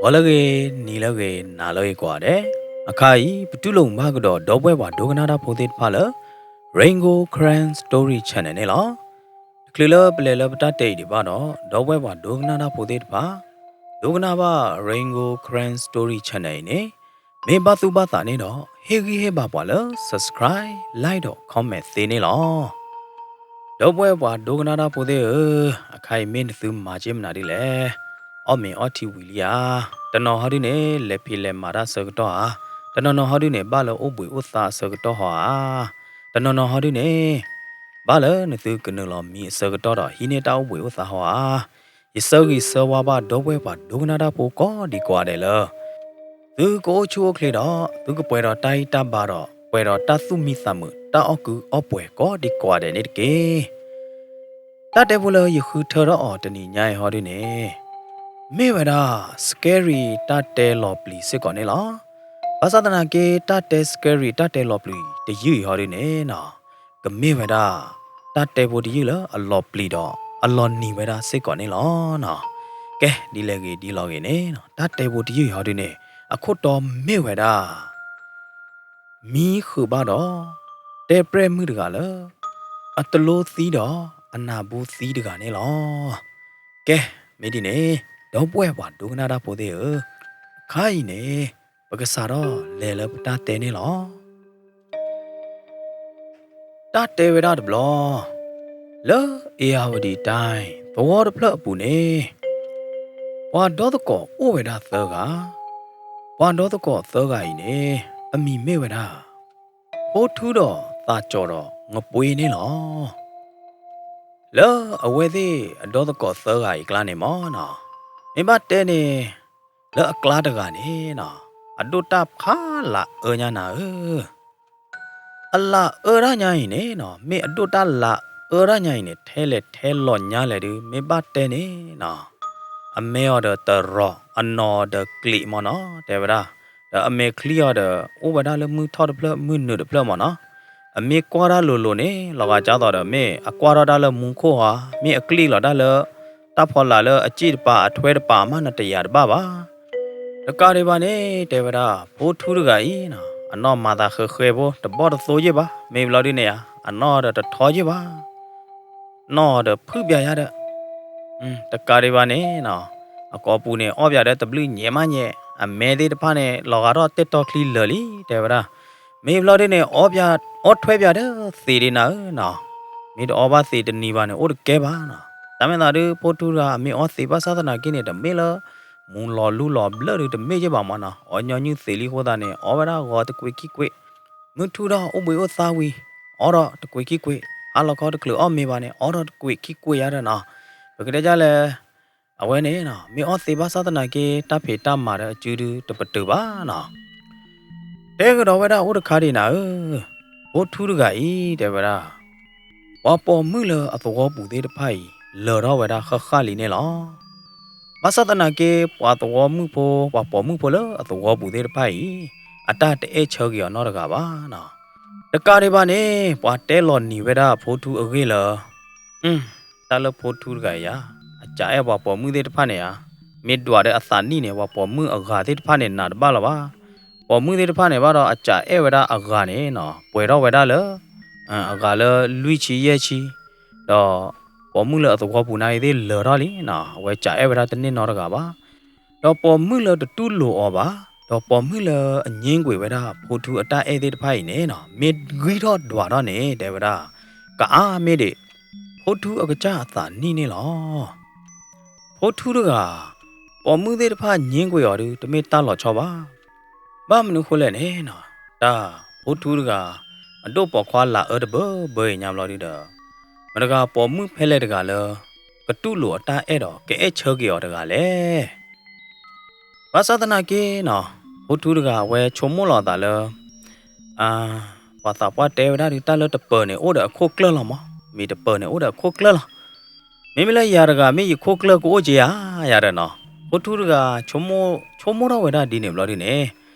ဂီၤလၢအဂ့ၤ, နံၤလၢအဂ့ၤ, နၤလၢအဂ့ၤကိးဂၤဒဲး, အခါအံၤ ပတူၢ်လိာ်မုာ်ဘၣ်ကဒီး ဒီပုၢ်ဝဲၢ်ပှၤဒိကနၣ်တၢ်ဖိသ့ၣ်တဖၣ်လၢ Rain Gold Karen Story Channel န့ၣ်လီၤ. တချုးလၢပလဲၤလၢပတၢ်တဲအံၤဒံးဘၣ်ဒီး ဒီပုၢ်ဝဲၢ်ပှၤဒိကနၣ်တၢ်ဖိသ့ၣ်တဖၣ်, ဒိကနၣ်ဘၣ် Rain Gold Karen Story Channel အံၤန့ၣ် မ့ၢ်ဘၣ်သူၣ်ဘၣ်သးန့ၣ်ဒီး ဟ့ၣ်ဂံၢ်ဟ့ၣ်ဘါပှၤလၢ subscribe, like ဒီး comment သ့န့ၣ်လီၤ. ဒီပုၢ်ဝဲၢ်ပှၤဒိကနၣ်တၢ်ဖိသ့ၣ်ဧၢ, အခါအံၤမ့ၢ်နသုမၤက့မနုၤဒ်လဲၣ်. အီၣ်မ့ၤအီထံဝံၤလံဧါ. တနီၤဟီဒုန့ၣ် လဲၤဖံးလဲၤမၤတၢ်အဆၢကတီၢ်ဧါ. တနီၤနီၤဟီဒုန့ၣ် ဘၣ်လၢအိၣ်ဘှံးအိၣ်သါအဆၢကတီၢ်ဟီဧါ. တနီၤနီၤဟီဒုန့ၣ် ဘၣ်လၢနသုကနုာ်လီၤမံအဆၢကတီၢ်ဒီး ဟံးန့ၢ်တၢ်အိၣ်ဘှံးအိၣ်သါဟီဧါ. ယဆၢဂ့ၤဆၢဝါဘၣ် ဒီပုၢ်ဝဲၢ်ပှၤဒိကနၣ်တၢ်ဖိကိးဒံကိးဂၤဒဲးလၢ သုကအိၣ်ဆူၣ်အိၣ်ချ့ဒီး သုကပှဲၤဒီးတၢ်ဂံၢ်တၢ်ဘါဒီး ပှဲၤဒီးတၢ်သူၣ်မံသးမုာ် တၢ်အီၣ်ကုအီၣ်ပှဲၤကိးဒံကိးဂၤဒဲးန့ၣ်တက့ၢ်. တၢ်တဲဖိလၢယဃုထၢထီၣ်အီၤတနံၤညါအံၤဟီဒုန့ၣ် မ့ၢ်ဝဲဒၣ် scary တၢ်တဲလီၤပျံၤစ့ၢ်ကီးန့ၣ်လီၤ. ဘၣ်ဆၣ်သနာ်က့ တၢ်တဲ scary တၢ်တဲလီၤပျံၤတယုၢ်အံၤဟီဒုန့ၣ်နီၤ ကမ့ၢ်ဝဲဒၣ် တၢ်တဲဖိတယုၢ်လၢအလီၤပျံၤဒီး အလီၤနံၤဝဲဒၣ်စ့ၢ်ကီးန့ၣ်လီၤ. ကဲ ဒ်လဲၣ်ဂ့ၤဒ်လဲၣ်ဂ့ၤန့ၣ် တၢ်တဲဖိတယုၢ်အံၤဟီဒုန့ၣ် အခိၣ်တီမ့ၢ်ဝဲဒၣ် မံဃုာ်ဘၣ်ဒီး တဲပြဲၣ်မုၣ်တဂၤလၢ အတလိသံဒီး အနၢ်ဘူသံတဂၤန့ၣ်လီၤ. ကဲ မ့ၢ်ဒ်န့ၣ် ဒီပုၢ်ဝဲၢ်ပှၤဒိကနၣ်တၢ်ဖိသ့ၣ်ဧၢ, အခါအံၤန့ၣ် ပကစးထီၣ်လဲၤလၢပတၢ်တဲန့ၣ်လီၤ. တၢ်တဲဝဲဒၣ်တဘျီ လၢ အ့ၣ်ယၣ်ဝတံၤတၢ် သဝီတဖျၢၣ်အပူၤန့ၣ် ပှၤဒီသကိးအိၣ်ဝဲဒၣ်သၢဂၤ, ပှၤဒီသကိးသၢဂၤအံၤန့ၣ် အမံၤမ့ၢ်ဝဲဒၣ် ဖိထူဒီးသးကၠီၤဒီးငပှ့ၤန့ၣ်လီၤ. လၢအဝဲသ့ၣ်အဒီသကိးသၢဂၤအံၤအကျါန့ၣ်မ့ၢ်နီၤ, မ့ၢ်ဘၣ်တဲန့ၣ် လၢအကျါတဂၤန့ၣ်နီၤ, အဒိၣ်တၢ်ဖးလၢအၢညါနၤဧၢ, အလၢအၢတၢ်ညါအံၤန့ၣ်နီၤ, မ့ၢ်အဒိၣ်တၢ်လၢအၢတၢ်ညါအံၤန့ၣ် ထဲလဲၣ်ထဲလီၤညါလဲၣ်ဒုး မ့ၢ်ဘၣ်တဲန့ၣ်နီၤ, အမဲအီၤဒီးတရီး အနီၢ်အီၤဒီးကျံးမ့ၢ်နီၤ တဲဝဲဒၣ်, ဒီးအမဲာ်ချံအီၤဒီး အိၣ်ဝဲဒၣ်လၢမုၢ်ထီၣ်တဖျၢၣ် မုၢ်နုာ်တဖျၢၣ်မ့ၢ်နီၤ, အမ့ၢ်ကွၢ်တၢ်လိၤလိၤန့ၣ် လီၤဂာ်ကၢ်သိးဒီး မ့ၢ်အကွၢ်ထီၣ်တၢ်လၢမူခိၣ်ဧါ, မ့ၢ်အကျံၣ်လီၤတၢ်လၢ တၢ်ဖီလာ်လၢအစ့ၣ်တပၤအထွဲတပၤမး နတယာ်တဘၣ်ဘၣ်. တကးဒံးဘၣ်န့ၣ် တဲဝဲဒၣ် ဖိထူတဂၤအံၤနီၤ အနီၢ်မၤသးဃဲၤဃဲၤဖိ တဘီၣ်တသိယ့ၢ်ဘၣ်, မ့ၢ်ဘျီဒုန့ၣ်ဧါ အနီၢ်ဒီးတထီယ့ၢ်ဘၣ်, နီၢ်ဒီးဖုၣ်ပျးယါဒီး တကးဒံးဘၣ်န့ၣ်နီၤ, အကိာ်ပူၤန့ၣ် အီၣ်ပျးဒီးတဘျုးညဲးမးညဲး, အမဲသ့ၣ်တဖၣ်န့ၣ် လီၤဂာ်ထီၣ်တဲာ်တီချံလၢာ်လံ တဲဝဲဒၣ်. မ့ၢ်ဘျီဒုန့ၣ် အီၣ်ပျး အီၣ်ထွဲပျးဒီးသံးဒံးနၤဧၢနီၤ, မ့ၢ်တအီၣ်ဘၣ်သံးတနံၤဘၣ်န့ၣ် အိၣ်တကဲဘၣ်နီၤ. တၢ်မဲာ်သးဒုး ဖိထူတဂၤ အမ့ၢ်အီၣ်သံးဘၣ်ဆၣ်သနာ်က့န့ၣ် တမ့ၢ်လၢ မူၤလီၤလူလီၤဘျၢၣ်ဒုး တမ့ၢ်ယ့ၢ်ဘၣ်မ့ၢ်နီၤ, အီၣ်ညီနုၢ်သံးလံအဃိသတးန့ၣ် အီၣ်ဝဲဒၣ်ဂီၤတကွံာ်ခံကွံာ်, မုၢ်ထူၣ်ဒီးအိၣ်ဘှံးအိၣ်သါဝံၤ အီၣ်ဒီးတကွံာ်ခံကွံာ်, ဟါလီၤခီတချုးအီၣ်မ့ၤဘၣ်န့ၣ် အီၣ်ဒီးတကွံာ်ခံကွံာ်ယါဒီးနီၤ. ပကတဲဒ်လဲၣ်, အဝဲန့ၣ်နီၤ မ့ၢ်အီၣ်သံးဘၣ်ဆၣ်သနာ်က့ တၢ်ဖံးတၢ်မၤဒီးအစုဒုးတပတုာ်ဘၣ်နီၤ. တဲကဒီးဝဲဒၣ်အိၣ်တခါဒံးနၤဧၢ, ဖိထူတဂၤအံၤ တဲဝဲဒၣ် ပှၤပိာ်မုၣ်လၢအသဝီပူၤသ့ၣ်တဖၣ်အံၤ လၢာ်ထီၣ်ဝဲဒၣ်ဃၣ်ဃၣ်လံန့ၣ်လီၤ. ဘၣ်ဆၣ်သနာ်က့ ပှၤသဝီမုၣ်ဖိ ပှၤပိာ်မုၣ်ဖိလၢအသဝီပူၤသ့ၣ်တဖၣ်အံၤ အတၢ်တအဲၣ်ဆၢက့ၤအီၤနီတဂၤဘၣ်နီၤ. တကးဒံးဘၣ်န့ၣ် ပှၤတဲလီၤနံၤဝဲဒၣ်ဖိထူအဂ့ၢ်လၢ တၢ်လၢဖိထူတဂၤအံၤဧါ, အစံးအဲၣ်ပှၤပိာ်မုၣ်သ့ၣ်တဖၣ်န့ၣ်ဧါ, မ့ၢ်ဒွးဒီးအသးနံၣ်န့ၣ် ပှၤပိာ်မုၣ်အဂၤသ့ၣ်တဖၣ်န့ၣ် နာ်တဘၣ်လၢၤဘၣ်. ပိာ်မုၣ်သ့ၣ်တဖၣ်န့ၣ်ဘၣ်ဒီး အစံးအဲၣ်ဝဲဒၣ်အဂၤန့ၣ်နီၤ ပှဲၤထီၣ်ဝဲဒၣ်လၢ အဂၤလၢလွံၢ်ဆံယဲၢ်ဆံ, ဒီးပိာ်မုၣ်လၢအသဝီပူၤနာ်အံၤသ့ၣ်လၢာ်ထီၣ်လံနီၤ အဝဲစံးအဲၣ်ဝဲဒၣ်တန့ၢ်နီတဂၤဘၣ်. ဒီးပိာ်မုၣ်လၢတတူၢ်လိာ်အီၤဘၣ်, ဒီးပိာ်မုၣ်လၢအငြင်းကွံာ်ဝဲဒၣ်ဖိထူအတၢ်အဲၣ်သ့ၣ်တဖၣ်အံၤန့ၣ်နီၤ မ့ၢ်ဂံၢ်ထီၣ်ဒွးထီၣ်န့ၣ် တဲဝဲဒၣ် ကအါမ့ၢ်ဒံး ဖိထူအကစၢ်အသးနံၣ်န့ၣ်လီၤ. ဖိထူတဂၤ ပိာ်မုၣ်သ့ၣ်တဖၣ်ငြင်းကွံာ်အီၤဒုး တမ့ၢ်တၢ်လီၤဆီဘၣ်. ဘၣ်မနုၤဃိလဲၣ်န့ၣ်နီၤ တၢ်ဖိထူတဂၤ အဒိၣ်ပိာ်ခွါလၢအၢတဘၢဘၢအံၤညါဘျီဒုဒီး မတဂၤပိာ်မုၣ်ဖဲလဲၣ်တဂၤလၢ ကတူၢ်လိာ်အတၢ်အဲၣ်ဒီး ကအဲၣ်ဆၢက့ၤအီၤတဂၤလဲၣ်. ဘၣ်ဆၣ်သနာ်က့နီၤ ဖိထူတဂၤအဝဲဆိကမိၣ်လီၤအသးလၢ ပှၤသးပှၢ်တဲဝဲဒၣ်ဒုး တၢ်လၢတပၢၤန့ၣ် အိၣ်ဒီးအခိၣ်ကျၢၢ်လီၤမး, မ့ၢ်တပၢၤန့ၣ် အိၣ်ဒီးအခိၣ်ကျၢၢ်လီၤ. မ့မ့ၢ်လၢယၤတဂၤ မ့ၢ်ယခိၣ်ကျၢၢ်ကအိၣ်က့ၤဧါ ယၤဒီးနီၤ, ဖိထူတဂၤ ဆိကမိၣ်ထီၣ်ဝဲဒၣ်ဒ်န့ၣ်ဘျီဒုန့ၣ်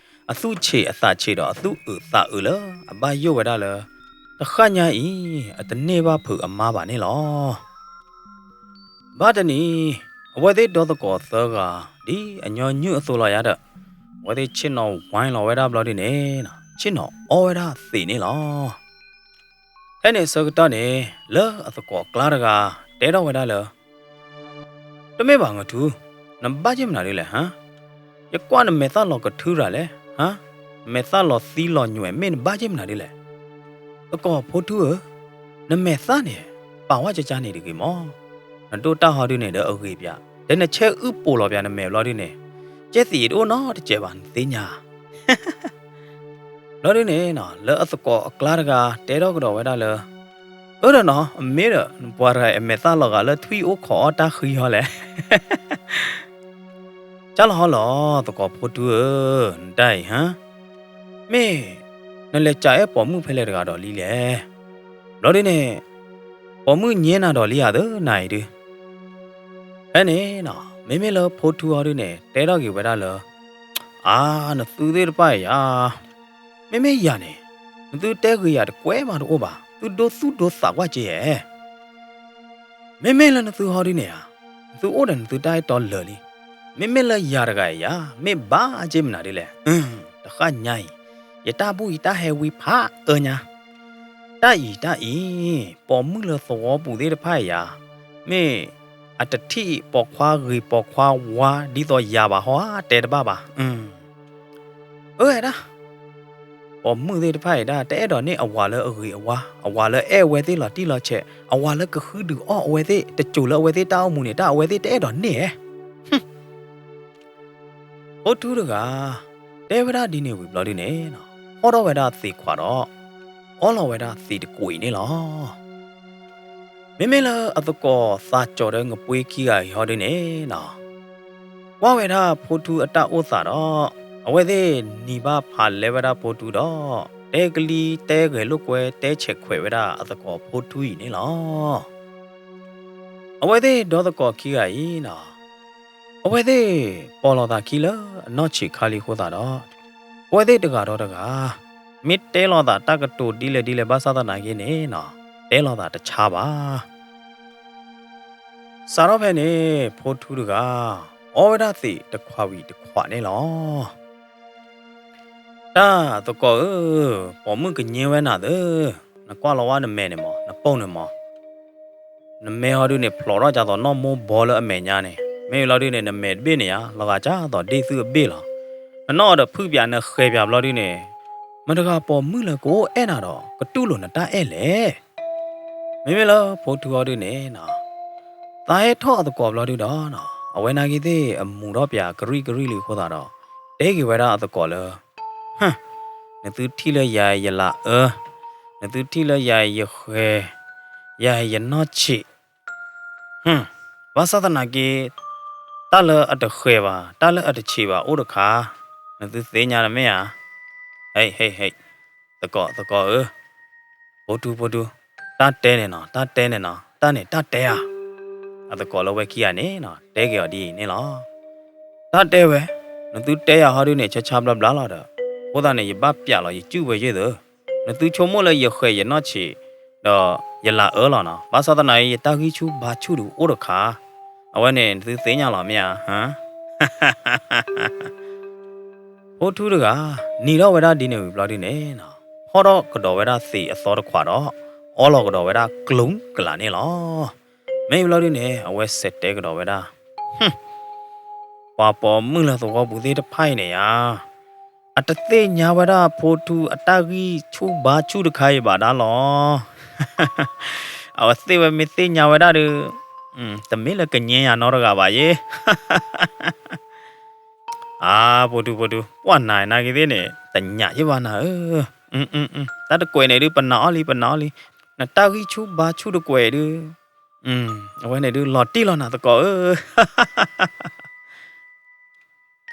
အသူၣ်ဆံးအသးဆံးဒီးအသူၣ်အုးသးအုးလၢအဘၣ်ယိၣ်ဝဲဒၣ်လၢ တဃၣ်ညါအံၤ အတန့ၢ်ဘၣ်ဖုးအမါဘၣ်န့ၣ်လီၤ. ဘၣ်တနံၤ အဝဲသ့ၣ်ဒီသကိးသၢဂၤ ဒ်အညီနုၢ်အသိးလီၤယၤဒီး အဝဲသ့ၣ်ဆ့ၣ်နီၤဝါလီၤဝဲဒၣ်ဘျီဒုန့ၣ် ဆ့ၣ်နီၤအီဝဲဒၣ်သံးန့ၣ်လီၤ. ဖဲန့ၣ်ဆၢကတီၢ်န့ၣ် လၢအသကိးအကျါတဂၤ တဲထီၣ်ဝဲဒၣ်လၢ တမ့ၢ်ဘၣ် ငထူ, နဘၣ်က့ၤမနုၤဒ်လဲၣ်, ဟါ, ယကွၢ်နမဲာ်သၣ်လီၤကထုရၤလဲၣ်, ဟါ, နမဲာ်သၣ်လီၤသံလီၤညွဲၣ် မ့ၢ်နဘၣ်က့ၤမနုၤဒ်လဲၣ်. သကိးဖိထူဧၢ, နမဲာ်သၣ်န့ၣ် ပာ်ဝဲကကါန့ၣ်တဂ့ၤမး, နဒိၣ်တၢ်ဟီဒုန့ၣ်ဒီးအဂ့ၤပၠး, တဲနဆဲအုၣ်ပိာ်လီၤပၠးနမဲာ်ဘျီဒုန့ၣ်, ကဲသံးတအိၣ်နီတစဲးဘၣ် နသ့ၣ်ညါ ဘျီဒုန့ၣ် လၢအသကိးအကျါတဂၤတဲထီၣ်ကဒီးဝဲဒၣ်လၢ, အၢဒီးနီၤ အမ့ၢ်ဒီး နပှၤတဂၤအမဲာ်သၣ်လီၤဂာ်လၢထွံၣ်အိၣ်ခိးအီၣ်တၢ်ဃံဟီလဲၣ်. ကၢ်လီၤဟီလီၤ သကိးဖိထူဧၢ, နတၢ်အံၤဟါ, မ့ၢ်နလဲၤကးအဲၣ်ပိာ်မုၣ်ဖဲလဲၣ်တဂၤဒီးလံလဲၣ်. ဘျီဒုန့ၣ် ပိာ်မုၣ်ညဲနၤဒီးလံဧါသၢနၤအံၤဒု ဖဲန့ၣ်နီၤ မ့မ့ၢ်လၢဖိထူအီၤဒုန့ၣ် တဲထီၣ်က့ၤဝဲဒၣ်လၢ, အါ နသုသ့ၣ်တဖၣ်အံၤဧါ, မ့မ့ၢ်ယၤန့ၣ် နသုတဲဂ့ၤယၤတကွဲးမးတအိၣ်ဘၣ်, သုဒိသူၣ်ဒိသးကွၢ်က့ၤဧါ. မ့မ့ၢ်လၢနသုဟီဒုန့ၣ်ဧါ, နသုအိၣ်ဒီးနသုတၢ်အဲၣ်တီလၢာ်လံ. မ့မ့ၢ်လၢယၤတဂၤအံၤဧါ, မ့ၢ်ဘၣ်က့ၤမနုၤဒ်လဲၣ်, တဃၣ်ညါအံၤ, ယတၢ်ဘူၣ်ယတၢ်ဟဲဝံဖးအၢညါ တၢ်အံၤတၢ်အံၤ, ပိာ်မုၣ်လၢသဝီပူၤသ့ၣ်တဖၣ်အံၤဧါ, မ့ၢ်အတထံၣ်ပိာ်ခွါဂ့ၤပိာ်ခွါဝါဒ်သိးယၤဘၣ်ဟီဧါ, တဲတဘၣ်ဘၣ်. အၢ ဝဲဒၣ် ပိာ်မုၣ်သ့ၣ်တဖၣ်အံၤဒၣ် တအဲၣ်ဒိးန့ၢ်အဝၤလၢအဂ့ၤအဝါ, အဝၤလၢအဲၣ်အဝဲသ့ၣ်လီၤတံၢ်လီၤဆဲး, အဝၤလၢကဃုဒုးအီၣ်အဝဲသ့ၣ်, တစိၤလၢအဝဲသ့ၣ်တၢ်အိၣ်မူန့ၣ် တၢ်အဝဲသ့ၣ်တအဲၣ်ဒိးန့ၢ်ဧါ. ဖိထူတဂၤ တဲဝဲဒၣ်ဒ်န့ၣ်ဝံၤဘျီဒုန့ၣ်, ဖီၣ်ထီၣ်ဝဲဒၣ်သံးခွးဒီး အီလီၤဝဲဒၣ်သံးတကွံာ်န့ၣ်လီၤ. မ့မ့ၢ်လၢအသကိးသးကၠီၤဒီးငပှ့ခံဂၤအံၤဟီဒုန့ၣ်နီၤ, ကွၢ်ဝဲဒၣ်ဖိထူအတၢ်အိၣ်သးဒီး, အဝဲသ့ၣ်နံၤဘၣ်ဖးလဲဝဲဒၣ်ဖိထူဒီး, တဲကလံၤတဲဂဲၤလိာ်ကွဲတဲဆဲးခွဲးဝဲဒၣ်အသကိးဖိထူအံၤန့ၣ်လီၤ. အဝဲသ့ၣ်ဒီသကိးခံဂၤအံၤနီၤ, အဝဲသ့ၣ်ပိာ်လီၤသးခံလၢအနီၢ်ဆံးခါလံအဃိသတးဒီး, အဝဲသ့ၣ်တဂၤဒီးတဂၤ မ့ၢ်တဲလီၤသးတၢ်ကတိၤဒ်လဲၣ်ဒ်လဲၣ်ဘၣ်ဆၣ်သနာ်က့န့ၣ်နီၤ, တဲလီၤသးတဆါဘၣ်. စးထီၣ်ဖဲန့ၣ် ဖိထူတဂၤ အီဝဲဒၣ်သံးတခွးဝံၤတခွးန့ၣ်လီၤ. တၢ်သကိးဧၢ, ပိာ်မုၣ်ကညဲဝဲနၤသၢ, နကွၢ်လီၤဝဲနမဲာ်န့ၣ်မး, နပိၢ်န့ၣ်မး, နမဲာ်ဟီဒုန့ၣ် ဖျိးထီၣ်ဒ်သိးနီၢ်မိၢ်ဘီလၢအမဲာ်ညါန့ၣ်, မ့ၢ်လီၤဒုန့ၣ် နမဲာ်တဘ့ၣ်န့ၣ်ဧါ, လီၤဂာ်ဒ်သိးဒ့ၣ်သုအဘ့ၣ်လီၤ. နနီၣ်ဒီးဖုၣ်ပၠးနဃဲၤပၠးဘျီဒုန့ၣ်, မတဂၤပိာ်မုၣ်လၢကအိၣ်အဲၣ်နၤဒီး ကတူၢ်လိာ်နတၢ်အဲၣ်လဲၣ်. မ့မ့ၢ်လၢဖိထူအီၤဒုန့ၣ်နီၤ, သးဟဲထီၣ်အသကိးဘျီဒုဒီးနီၤ, အဝဲနာ်က့သ့ၣ်အမူၤထီၣ်ပၠးကရံၣ်ကရံၣ်လံအဃိသတးဒီး, တဲက့ၤဝဲဒၣ်အသကိးလၢ, နသုထံၣ်လၢယၤအံၤယလၤအၢ, နသုထံၣ်လၢယၤအံၤယဃဲၤ, ယၤအံၤယနီၢ်ဆံး, ဘၣ်ဆၣ်သနာ်က့ တၢ်လၢအတဃဲၤဘၣ် တၢ်လၢအတဆံးဘၣ်အိၣ်တခါ, နသုသ့ၣ်ညါတမ့ၢ်ဧါ. ဟဲ ဟဲ ဟဲ, သကိး သကိးဧၢ, ဖိထူ ဖိထူ, တၢ်တဲန့ၣ်နီၤ တၢ်တဲန့ၣ်နီၤ တၢ်န့ၣ်တၢ်တဲဧါ. အသကိးလၢဝဲခံဂၤန့ၣ်နီၤ တဲက့ၤအီၤဒ်အံၤန့ၣ်လီၤ. တၢ်တဲဝဲ, နသုတဲယၤဟီဒုန့ၣ် ဆါဆါဘျါဘျါလီၤဒီး, အဃိသတးန့ၣ် ယဘၣ်ပၠးလီၤယစုၣ်ဝဲယဲၢ်သၢ, နသုဆိကမိၣ်လၢယဃဲၤယနီၢ်ဆံး, ဒီးယလၤအၢလီၤနီၤ, ဘၣ်ဆၣ်သနာ်က့ ယတၢ်ဂံၢ်ဆူၣ်ဘါဆူၣ်ဒုးအိၣ်တခါ, အဝဲန့ၣ် နသုသ့ၣ်ညါလီၤမ့ၢ်ဧါ. ဖိထူတဂၤ နံၤထီၣ်ဝဲဒၣ်ဒ်န့ၣ်ဝံၤဘျီဒုန့ၣ်နီၤ, ဖီၣ်ထီၣ်ကဒီးဝဲဒၣ်သံးအသီတခွးဒီး, အီလီၤကဒီးဝဲဒၣ်ကျူၤကလာ်န့ၣ်လီၤ. မ့ၢ်ဘျီဒုန့ၣ် အဝဲစဲးတဲကဒီးဝဲဒၣ်, ပှၤပိာ်မုၣ်လၢသဝီပူၤသ့ၣ်တဖၣ်အံၤန့ၣ်ဧါ, အတသ့ၣ်ညါဝဲဒၣ်ဖိထူအတၢ်ဂံၢ်ဆူၣ်ဘါဆူၣ်တခါအံၤဘၣ်ဒၣ်လီၤ. အဝဲသ့ၣ်ဝဲမ့ၢ်သ့ၣ်ညါဝဲဒၣ်ဒီး, တမ့ၢ်လၢကညဲယၤနီတဂၤဘၣ်ယဲ. အါ, ဖိထူ ဖိထူ, ပှၢ်နၤနာ်က့သ့ၣ်န့ၣ် တညးယဘၣ်နၤဧၢ. တၢ်တကွဲးန့ၣ်ဒုး ပနာ်အီၤလံ ပနာ်အီၤလံ. နတၢ်ဂံၢ်ဆူၣ်ဘါဆူၣ်တကွဲးဒုး, အဝဲန့ၣ်ဒုး လီၤတံၢ်လီၤနၤသကိးဧၢ.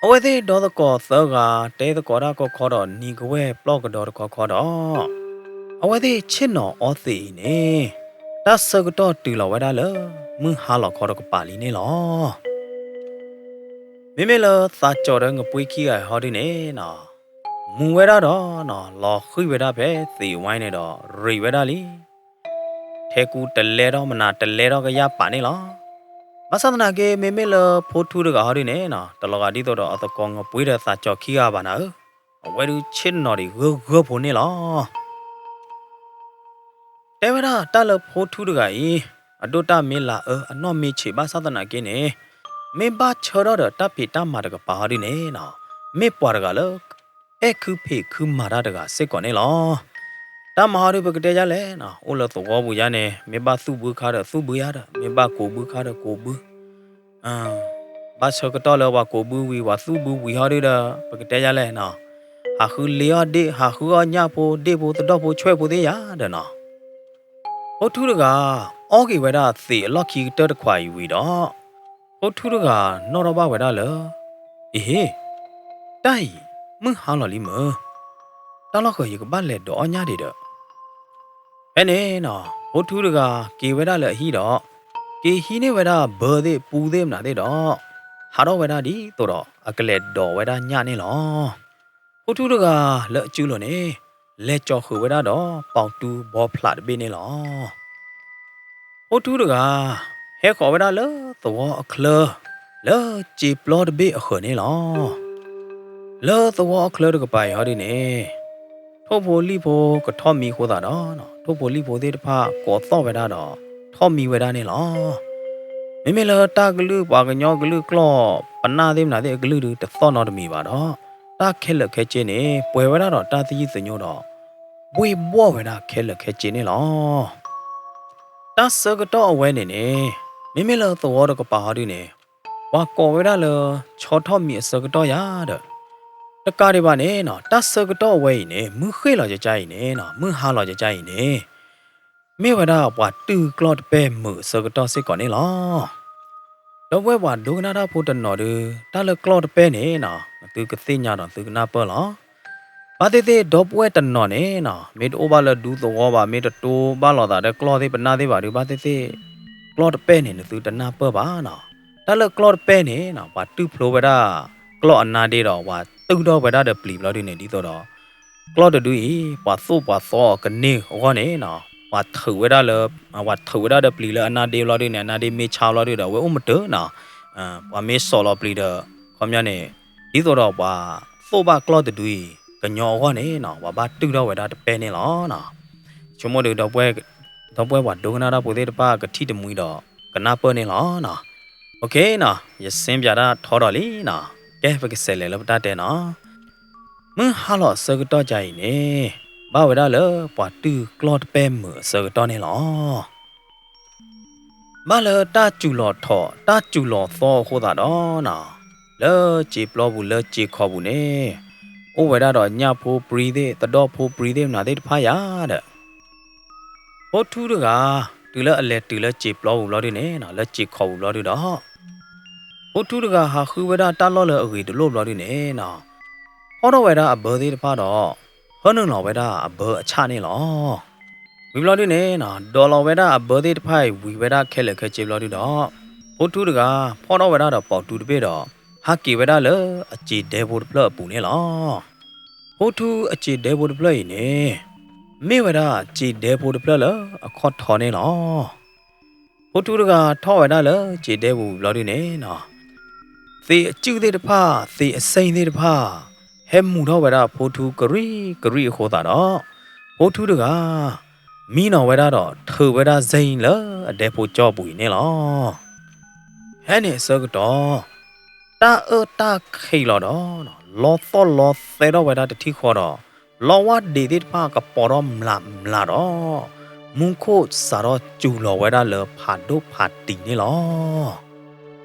အဝဲသ့ၣ်ဒီသကိးသၢဂၤ တဲသကိးတၢ်ခီခီဒီး နံၤကဝဲၢ်ပျီၢ်ကဒီးတခီခီဒီး, အဝဲသ့ၣ်ဆ့ၣ်နီၤအီသံးအံၤန့ၣ်, တၢ်ဆၢကတီၢ်တုၤလီၤဝဲဒၣ်လၢ မုၢ်ဟါလီၤခီတကပၤလံန့ၣ်လီၤ. မ့မ့ၢ်လၢသးကၠီၤဒီးငပှ့ခံဂၤဟီဒုန့ၣ်နီၤ, မူဝဲဒၣ်ဒီးနီၤ လီၤဃံၢ်ဝဲဒၣ်ဖဲသံးဝါန့ၣ်ဒီး ရံးဝဲဒၣ်လံ. ထဲကူတလဲထီၣ်မနၤတလဲထီၣ်ကယၢ်ပာ်န့ၣ်လီၤ. ဘၣ်ဆၣ်သနာ်က့ မ့မ့ၢ်လၢဖိထူတဂၤဟီဒုန့ၣ်နီၤ တလီၤဂာ်ဒ်သိးဒီးအသကိးငပှ့ၤဒီးသးကၠီခံဂၤဘၣ်နၤဧၢ, အဝဲဒုးဆ့ၣ်နီၤဒံးဂၢၢ်ဂၢၢ်ဖိန့ၣ်လီၤ. တဲဝဲဒၣ်တၢ်လၢဖိထူတဂၤအံၤ အဒိၣ်တၢ်မ့ၢ်လၤအၢ အနီၢ်မ့ၢ်ဆံးဘၣ်ဆၣ်သနာ်က့န့ၣ် မ့ၢ်ဘၣ်ဆၢထီၣ်ဒီးတၢ်ဖံးတၢ်မၤတကပၤဟီဒုန့ၣ်နီၤ မ့ၢ်ပှၤတဂၤလၢ အဲၣ်ခုဖံးခုမၤတၢ်တဂၤစ့ၢ်ကီးန့ၣ်လီၤ. တၢ်မၤဟီဒုပကတဲယါလဲၣ်နီၤ အိၣ်လၢသဝီပူၤယါန့ၣ် မ့ၢ်ဘၣ်သူၣ်ဘုခါဒီးသူၣ်ဘုယါဒီး မ့ၢ်ဘၣ်ကိးဘုခါဒီးကိးဘု ဘၣ်ဆၢကတီၢ်လၢပှၤကိးဘုဝံၤ ပှၤသူၣ်ဘုဝံၤဟီဒုဒီး ပကတဲယါလဲၣ်နီၤ ဟးဃုလ့အီၣ်ဒ့ၣ် ဟးဃုအီၣ်ညၣ်ဖိ ဒ့ၣ်ဖိသဒီၣ်ဖိဆွဲၣ်ဖိသ့ၣ်ယါဒီးနီၤ ဖိထူတဂၤ အီၣ်က့ၤဝဲဒၣ်သံးအလီၢ်ခံကတၢၢ်တခွးအံၤဝံၤဒီး ဖိထူတဂၤနီၣ်ထီၣ်ဘၣ်ဝဲဒၣ်လၢ အ့ဟ့ တၢ်အံၤ မုၢ်ဟါလီၤလံမၢ်, တၢ်လီၢ်ဃၢၤယကဘၣ်လဲၤဒိးအီၣ်ညၣ်ဒံးဒီး ဖဲန့ၣ်နီၤ ဖိထူတဂၤက့ၤဝဲဒၣ်လၢအဟံၣ်ဒီး က့ၤဟံးန့ၢ်ဝဲဒၣ်ဘၢသ့ၣ်ပူသ့ၣ်မနုၤသ့ၣ်ဒီး ဟးထီၣ်ဝဲဒၣ်ဒ်သိးဒီး အကလဲၤဒိးဝဲဒၣ်ညၣ်န့ၣ်လီၤ. ဖိထူတဂၤလၢအစုလိၤန့ၣ် လဲၤကၠီၤဃုာ်ဝဲဒၣ်ဒီး ပီၣ်တူဘီဖျးတဘ့ၣ်န့ၣ်လီၤ. ဖိထူတဂၤ ဟဲဃီၤဝဲဒၣ်လၢသဝီအချၢ လၢစံာ်ပျီတဘ့ၣ်အဃၢၤန့ၣ်လီၤ. လၢသဝီအချၢတကပၤအံၤဟီဒုန့ၣ် ထိၣ်ဖိလံၣ်ဖိကထီၣ်မံအဃိသတးဒီး ထိၣ်ဖိလံၣ်ဖိသ့ၣ်တဖၣ်ကိးသီၣ်ဝဲဒၣ်ဒီး ထီၣ်မံဝဲဒၣ်န့ၣ်လီၤ. မ့မ့ၢ်လၢတၢ်ကလုၢ် ပှၤကညီကလုၢ်ကျီၢ်ပနၢ်သ့ၣ်မနုၤသ့ၣ်အကလုၢ်ဒုတသီၣ်နီတမံၤဘၣ်ဒီး တၢ်ခဲလၢာ်ခဲဆ့န့ၣ် ပှဲၤဝဲဒၣ်ဒီးတၢ်သယုၢ်သညိဒီး ဘှ့ၣ်ဘှီၣ်ဝဲဒၣ်ခဲလၢာ်ခဲဆ့န့ၣ်လီၤ. တၢ်ဆၢကတီၢ်အဝဲန့ၣ်န့ၣ် မ့မ့ၢ်လၢသဝီတကပၤဟီဒုန့ၣ် ပှၤကိးဝဲဒၣ်လၢ ဆီထီၣ်မံအဆၢကတီၢ်ယါဒီး တကးဒံးဘၣ်န့ၣ်နီၤ တၢ်ဆၢကတီၢ်အဝဲအံၤန့ၣ် မုၢ်ဃ့ၢ်လီၤကကါအံၤန့ၣ်နီၤ မုၢ်ဟါလီၤကကါအံၤန့ၣ် မ့ၢ်ဝဲဒၣ်ပှၤတုၢ်ကျီၢ်တပဲၢ်မုာ်အဆၢကတီၢ်စ့ၢ်ကီးန့ၣ်လီၤ. ဒီပုၢ်ဝဲၢ်ပှၤဒိကနၣ်တၢ်ဖိတနီၤဒု တၢ်လၢကျီၢ်တပဲၢ်န့ၣ်နီၤ သုကသ့ၣ်ညါဒီးသုကနၢ်ပၢၢ်လီၤ. ဘၣ်သ့ၣ်သ့ၣ်ဒီပုၢ်ဝဲၢ်တနီၤန့ၣ်နီၤ မ့ၢ်တအိၣ်ဘၣ်လၢဒူသဝီဘၣ် မ့ၢ်တတိဘၣ်လိာ်သးဒီးကျီၢ်သ့ၣ်ပနၢ်သ့ၣ်ဘၣ်ဒု ဘၣ်သ့ၣ်သ့ၣ် ကျီၢ်တပဲၢ်န့ၣ် နသုတနၢ်ပၢၢ်ဘၣ်နီၤ. တၢ်လၢကျီၢ်တပဲၢ်န့ၣ်နီၤ ပှၤတုၢ်ဖျိဝဲဒၣ် ကျီၢ်အနါဒ့ဒီး ပှၤတုၢ်ထီၣ်ဝဲဒၣ်ဒီးပျံၤဘျီဒုန့ၣ် ဒ်သိးဒီး ကျီၢ်တဒုအံၤ ပှၤသိၣ်ပှၤသီအီၤကန့ၢ်အဂီၢ်န့ၣ်နီၤ ပှၤထုးဝဲဒၣ်လၢ ပှၤထုးဝဲဒၣ်ဒီးပျံၤလၢအနါဒ့ဘျီဒုန့ၣ် အနါဒ့မ့ၢ်ဆါဘျီဒုဒီး အဝဲအိၣ်မတၢၢ်နီၤ ပှၤမ့ၢ်စိာ်လီၤပျံၤဒီး ခီပညီန့ၣ် ဒ်သိးဒီးပှၤသိၣ်ဘၣ်ကျီၢ်တဒုအံၤ ကညီအဂီၢ်န့ၣ်နီၤ ပှၤဘၣ်တုၢ်ထီၣ်ဝဲဒၣ်တပဲၢ်န့ၣ်လီၤ. ဆိကမိၣ်ဒု ဒီပုၢ်ဝဲၢ်ပှၤဒိကနၣ်တၢ်ဖိသ့ၣ်တဖၣ်ကထံၣ်တမှံဒီး ကနၢ်ပၢၢ်န့ၣ်လီၤ. အိၣ်ခ့နီၤ ယစ့ပၠးတၢ်ထီထီၣ်လံနီၤ ကဲပကစးလဲၤလၢပတၢ်တဲနီၤ မုၢ်ဟါလီၤအဆၢကတီၢ်ကါအံၤန့ၣ် ဘၣ်ဝဲဒၣ်လၢပှၤတုၢ်ကျီၢ်တပဲၢ်မုာ်အဆၢကတီၢ်န့ၣ်လီၤ. ဘၣ်လၢတၢ်စူၤလီၤထီၣ် တၢ်စူၤလီၤသီအဃိသတးဒီးနီၤ လၢစံာ်ပျီပူၤလၢစံာ်ခီၣ်ပူၤန့ၣ် အိၣ်ဝဲဒၣ်ဒီးညၣ်ဖိပြံသ့ၣ် သဒီၣ်ဖိပြံသ့ၣ်မနုၤသ့ၣ်တဖၣ်ယါဒီး ဖိထူတဂၤ တုၤလၢအလဲၤတုၤလၢစံာ်ပျီပူၤဘျီဒုန့ၣ်နီၤ လၢစံာ်ခီၣ်ပူၤဘျီဒုဒီး ဖိထူတဂၤဟးဃုဝဲဒၣ်တၢ်လီၢ်လၢအဂ့ၤတလိၣ်ဘျီဒုန့ၣ်နီၤ ဖီၣ်ထီၣ်ဝဲဒၣ်အဘၢသ့ၣ်တဖၣ်ဒီး ဟၢနုာ်လီၤဝဲဒၣ်အဘၢအဆၣ်န့ၣ်လီၤ. ဝံၤဘျီဒုန့ၣ်နီၤ ဒိးလီၤဝဲဒၣ်အဘၢသ့ၣ်တဖၣ်အံၤဝံၤဝဲဒၣ်ခဲလၢာ်ခဲဆ့ဘျီဒုဒီး ဖိထူတဂၤ ဖီၣ်ထီၣ်ဝဲဒၣ်ဒီးပိာ်တူတဘ့ၣ်ဒီး ဟးက့ၤဝဲဒၣ်လၢအစံာ်ဒဲဖိတဖျၢၣ်အပူၤန့ၣ်လီၤ. ဖိထူအစံာ်ဒဲဖိတဖျၢၣ်အံၤန့ၣ် မ့ၢ်ဝဲဒၣ်စံာ်ဒဲဖိတဖျၢၣ်လၢအခီၣ်ထီန့ၣ်လီၤ. ဖိထူတဂၤထီၣ်ဝဲဒၣ်လၢစံာ်ဒဲပူၤဝံၤဘျီဒုန့ၣ်နီၤ သ့ၣ်အစုၣ်သ့ၣ်တဖၣ် သ့ၣ်အစ့ၣ်သ့ၣ်တဖၣ် ဟဲမူၤထီၣ်ဝဲဒၣ်ဖိထူကရံၣ်ကရံၣ်အဃိသတးဒီး ဖိထူတဂၤ မံနီၤဝဲဒၣ်ဒီးထုးဝဲဒၣ်စ့ၣ်လၢအဒဲဖိကၠီပူၤအံၤန့ၣ်လီၤ. ဖဲန့ၣ်အဆၢကတီၢ် တၢ်အၢၣ်တၢ်ခံးလီၤဒီး လီသီၣ်လီသဲထီၣ်ဝဲဒၣ်တထံၣ်ဃီဒီး လီဝၣ်ဒံးသ့ၣ်တဖၣ်ကပီၤထီၣ်မျးမျးဒီး မူခိၣ်စးထီၣ်စူၤလီၤဝဲဒၣ်လၢဖးဒိၣ်ဖးတံၢ်န့ၣ်လီၤ. ခီ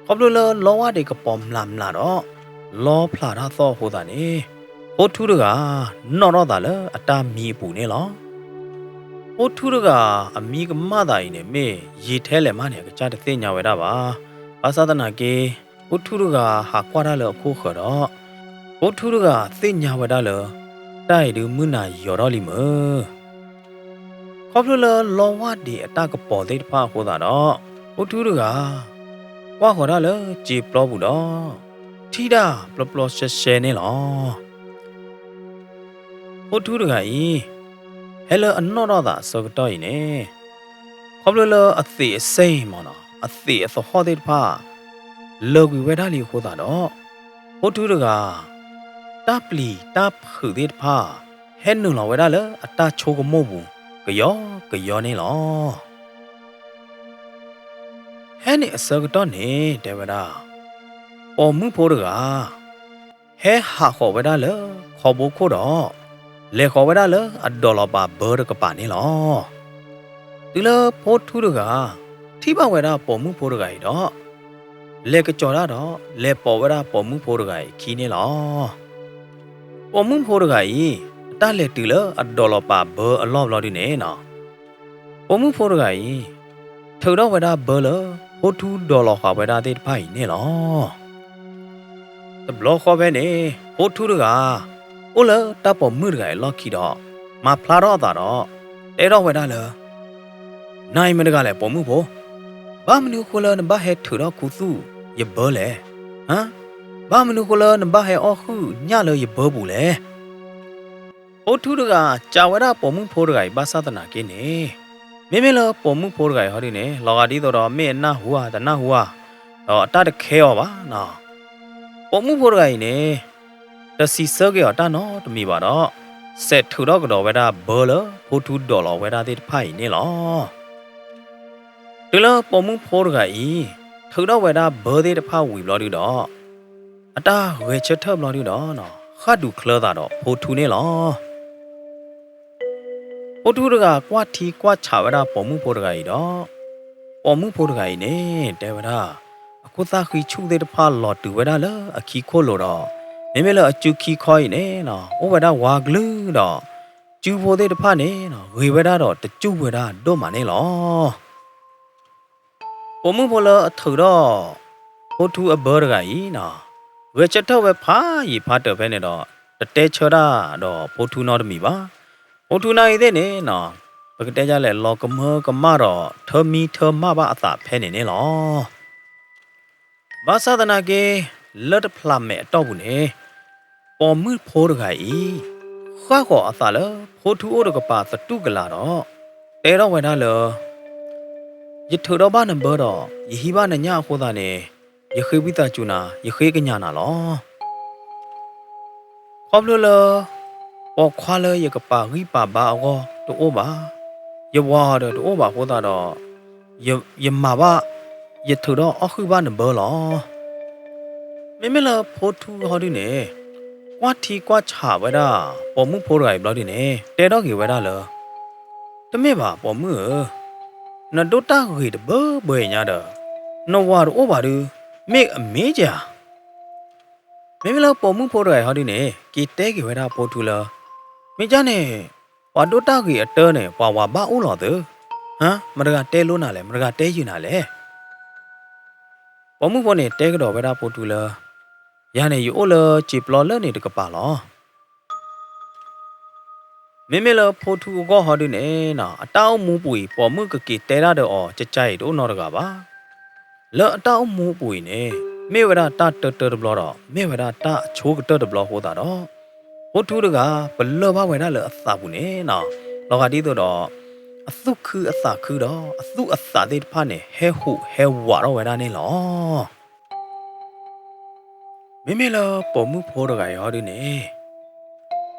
ဖျိလၢလီဝၣ်ဒံးကပီၤမျးမျးဒီး လီဖျးတၢ်သီၣ်အဃိသတးန့ၣ် ဖိထူတဂၤ နီၣ်ထီၣ်သးလၢအတၢ်မံအပူၤန့ၣ်လီၤ. ဖိထူတဂၤ အမံကမၣ်သးအံၤန့ၣ် မ့ၢ်ယံာ်ထဲလဲၣ်မးန့ၣ် အကစၢ်တသ့ၣ်ညါဝဲဒၣ်ဘၣ်. ဘၣ်ဆၣ်သနာ်က့ ဖိထူတဂၤဟးကွၢ်တၢ်လၢအခိၣ်ဃၢၤဒီး ဖိထူတဂၤသ့ၣ်ညါဝဲဒၣ်လၢ တၢ်အံၤဒုးမုၢ်နၤယီၤထီၣ်လံမုၢ် ခီဖျိလၢလီဝၣ်ဒံးအတၢ်ကပီၤသ့ၣ်တဖၣ်အဃိသတးဒီး ဖိထူတဂၤ ကွၢ်ဃီၤတၢ်လၢစံာ်ပျီပူၤဒီး ထံၣ်တၢ်ပျီပျီရှဲရှဲန့ၣ်လီၤ. ဖိထူတဂၤအံၤ ဖဲလၢအနီၣ်ထီၣ်သးအဆၢကတီၢ်အံၤန့ၣ် ခီဖျိလၢအသ့ၣ်အစ့ၣ်မ့ၢ်နီၤ အသ့ၣ်အသဟီၣ်သ့ၣ်တဖၣ် လၢာ်ကွံာ်ဝဲဒၣ်လံအဃိသတးဒီး ဖိထူတဂၤ တၢ်ပျံၤတၢ်ဖုးသ့ၣ်တဖၣ် ဟဲနုာ်လီၤဝဲဒၣ်လၢအတၢ်ဆိကမိၣ်ပူၤ ကယီကယီန့ၣ်လီၤ. ဖဲန့ၣ်အဆၢကတီၢ်န့ၣ် တဲဝဲဒၣ် ပိာ်မုၣ်ဖိတဂၤ ဟဲဟးဃီၤဝဲဒၣ်လၢခီဘိခိၣ်ဒီး လဲၤဃီၤဝဲဒၣ်လၢအဒီးလီၤပာ်ဘၢတကပၤန့ၣ်လီၤ. တုၤလၢဖိထူတဂၤ ထံၣ်ဘၣ်ဝဲဒၣ်ပိာ်မုၣ်ဖိတဂၤအံၤဒီး လဲၤကစီၤတၢ်ဒီး လဲၤပိာ်ဝဲဒၣ်ပိာ်မုၣ်ဖိတဂၤအံၤအခံန့ၣ်လီၤ. ပိာ်မုၣ်ဖိတဂၤအံၤ အတၢ်လဲၤတုၤလၢအဒီးလီၤပာ်ဘၢအလီၢ်ဘျီဒုန့ၣ်နီၤ ပိာ်မုၣ်ဖိတဂၤအံၤ ထုးထီၣ်ဝဲဒၣ်ဘၢလၢ ဖိထူဒီးလီၤဃာ်ဝဲဒၣ်သ့ၣ်တဖၣ်အံၤန့ၣ်လီၤ. တဘျီဃီဖဲန့ၣ် ဖိထူတဂၤ အိၣ်လၢတၢ်ပိာ်မုၣ်တဂၤအံၤအလီၢ်ခံဒီး မၤဖျါထီၣ်အသးဒီး တဲထီၣ်ဝဲဒၣ်လၢ နၤအံၤမတၤတဂၤလဲၣ်ပိာ်မုၣ်ဖိ, ဘၣ်မနုၤအဃိလၢနဘၣ်ဟဲထုးထီၣ်ခူသူၣ်ယဘၢလဲၣ်. ဟါ, ဘၣ်မနုၤအဃိလၢနဘၣ်ဟဲအီၣ်ဟုၣ်ညၣ်လၢယဘၢပူၤလဲၣ်. ဖိထူတဂၤစံးဝဲဒၣ်ပိာ်မုၣ်ဖိတဂၤအံၤဘၣ်ဆၣ်သနာ်က့န့ၣ်, မ့မ့ၢ်လၢပိာ်မုၣ်ဖိတဂၤအံၤဟီဒုန့ၣ် လီၤဂာ်ဒ်သိးဒီးမ့ၢ်အနၢ်ဟူဧါတနၢ်ဟူဧါ, ဒီးအတၢ်တခဲအီၤဘၣ်နီၤ. ပိာ်မုၣ်ဖိတဂၤအံၤန့ၣ် တစံးဆၢက့ၤအီၤတၢ်နီတမံၤဘၣ်ဒီး စဲးထုးထီၣ်ကဒီးဝဲဒၣ်ဘၢလၢဖိထူဒိးလီၤဝဲဒၣ်သ့ၣ်တဖၣ်အံၤန့ၣ်လီၤ. တုၤလၢပိာ်မုၣ်ဖိတဂၤအံၤ ထုးထီၣ်ဝဲဒၣ်ဘၢသ့ၣ်တဖၣ်ဝံၤဘျီဒုဒီး အတၢ်ဂဲၤဆၢထၢၣ်ဘျီဒုဒီး ဃၣ်ဒူးချၢသးဒီးဖိထူန့ၣ်လီၤ. ဖိထူတဂၤကွၢ်ထံကွၢ်ဆးဝဲဒၣ်ပိာ်မုၣ်ဖိတဂၤအံၤဒီး ပိာ်မုၣ်ဖိတဂၤအံၤန့ၣ် တဲဝဲဒၣ် အခိၣ်သၣ်ဃံဆူၣ်သ့ၣ်တဖၣ်လီၤတုၤဝဲဒၣ်လၢအခံခိၣ်လိၤဒီး မ့မ့ၢ်လၢအစုခံခီအံၤန့ၣ် အိၣ်ဝဲဒၣ်ဝါကလုာ်ဒီး စုဖိသ့ၣ်တဖၣ်န့ၣ် ဂ့ၤဝဲဒၣ်ဒီးတစူၢ်ဝဲဒၣ်ဒိၣ်မးန့ၣ်လီၤ. ပိာ်မုၣ်ဖိလၢအထုးထီၣ် ဖိထူအဘၢတဂၤအံၤ ဂဲၤဆၢထၢၣ်ဝဲဖးယံာ်ဖးတၢၢ်ဖဲန့ၣ်ဒီး တတဲဆၢတၢ်ဒီးဖိထူနီတမံၤဘၣ်. ဖိထူနၢ်ဂ့ၤသ့ၣ်န့ၣ် ပကတဲဒ်လဲၣ် လီၤကမၢကမၣ်ဒီးထၢမံထၢမၣ်ဘၣ်အသးဖဲန့ၣ်န့ၣ်လီၤ. ဘၣ်ဆၣ်သနာ်က့ လၢတဖျးမဲာ်အတီၢ်ပူၤန့ၣ် ပိာ်မုၣ်ဖိတဂၤအံၤ ဃၣ်ဃီၤအသးလၢဖိထူအိၣ်တကပၤသတူၢ်ကလာ်ဒီး တဲထီၣ်ဝဲဒၣ်လၢ ယထုးထီၣ်ဘၣ်နဘၢဒီး ယဟံးဘၣ်နညၣ်အဃိသတးန့ၣ် ယဃ့ဝံသးစူၤနၤ ယဃ့ကညးနၤလီၤ. ခီဖျိလၢ ပိာ်ခွါလၢယကပာ်ဂံၢ်ပာ်ဘါအဂီၢ်တအိၣ်ဘၣ်, ယဝၤအီၤဒီးတအိၣ်ဘၣ်အဃိသတးဒီး ယမၤဘၣ် ယထုးထီၣ်အီၣ်ဟုၣ်ဘၣ်နဘၢလီၤ. မ့မ့ၢ်လၢဖိထူဟီဒုန့ၣ် ကွၢ်ထံကွၢ်ဆးဝဲဒၣ် ပိာ်မုၣ်ဖိတဂၤအံၤဘျီဒုန့ၣ် တဲထီၣ်က့ၤဝဲဒၣ်လၢ တမ့ၢ်ဘၣ်ပိာ်မုၣ်ဧၢ, နဒိၣ်တၢ်ဂ့ၤတဘၢဘၢအံၤညါဒီး နဝၤတအိၣ်ဘၣ်ဒု မ့ၢ်အမ့ၢ်ဧါ. မ့မ့ၢ်လၢပိာ်မုၣ်ဖိတဂၤအံၤဟီဒုန့ၣ် က့ၤတဲက့ၤဝဲဒၣ်ဖိထူလၢ မ့ၢ်ကၢ်န့ၣ် ပှၤဒိၣ်တၢ်ဂ့ၤအတၢ်န့ၣ် ပှၤဝၤဘၣ်အိၣ်လီၤသု, ဟါ, မတဂၤတဲလိနၤလဲၣ်, မတဂၤတဲယုာ်နၤလဲၣ်. ပိာ်မုၣ်ဖိန့ၣ်တဲကဒီးဝဲဒၣ်ဖိထူလၢ ယၤန့ၣ် ယအိၣ်လၢစံာ်ပျီလၢန့ၣ်တကပၤလီၤ. မ့မ့ၢ်လၢဖိထူအဂီၢ်ဟီဒုန့ၣ် အတၢ်အိၣ်မူပူၤအံၤ ပိာ်မုၣ်ကက့ၤတဲတၢ်ဒီးအီၤ ကကါအံၤတအိၣ်နီတဂၤဘၣ်. လၢအတၢ်အိၣ်မူအပူၤအံၤန့ၣ် မ့ၢ်ဝဲဒၣ်တၢ်တၢတၢတဘျီဒီး မ့ၢ်ဝဲဒၣ်တၢ်အဆိကတၢၢ်တဘျီအဃိသတးဒီး ဖိထူတဂၤ ပလၢၢ်ဘၣ်ဝဲဒၣ်လၢအသးပူၤန့ၣ် လီၤဂာ်ဒ်သိးဒီး အသူၣ်ခုအသးခုဒီး အသူၣ်အသးသ့ၣ်တဖၣ်န့ၣ် ဟဲဟူးဟဲဝးထီၣ်ဝဲဒၣ်န့ၣ်လီၤ. မ့မ့ၢ်လၢပိာ်မုၣ်ဖိတဂၤအံၤဟီဒုန့ၣ်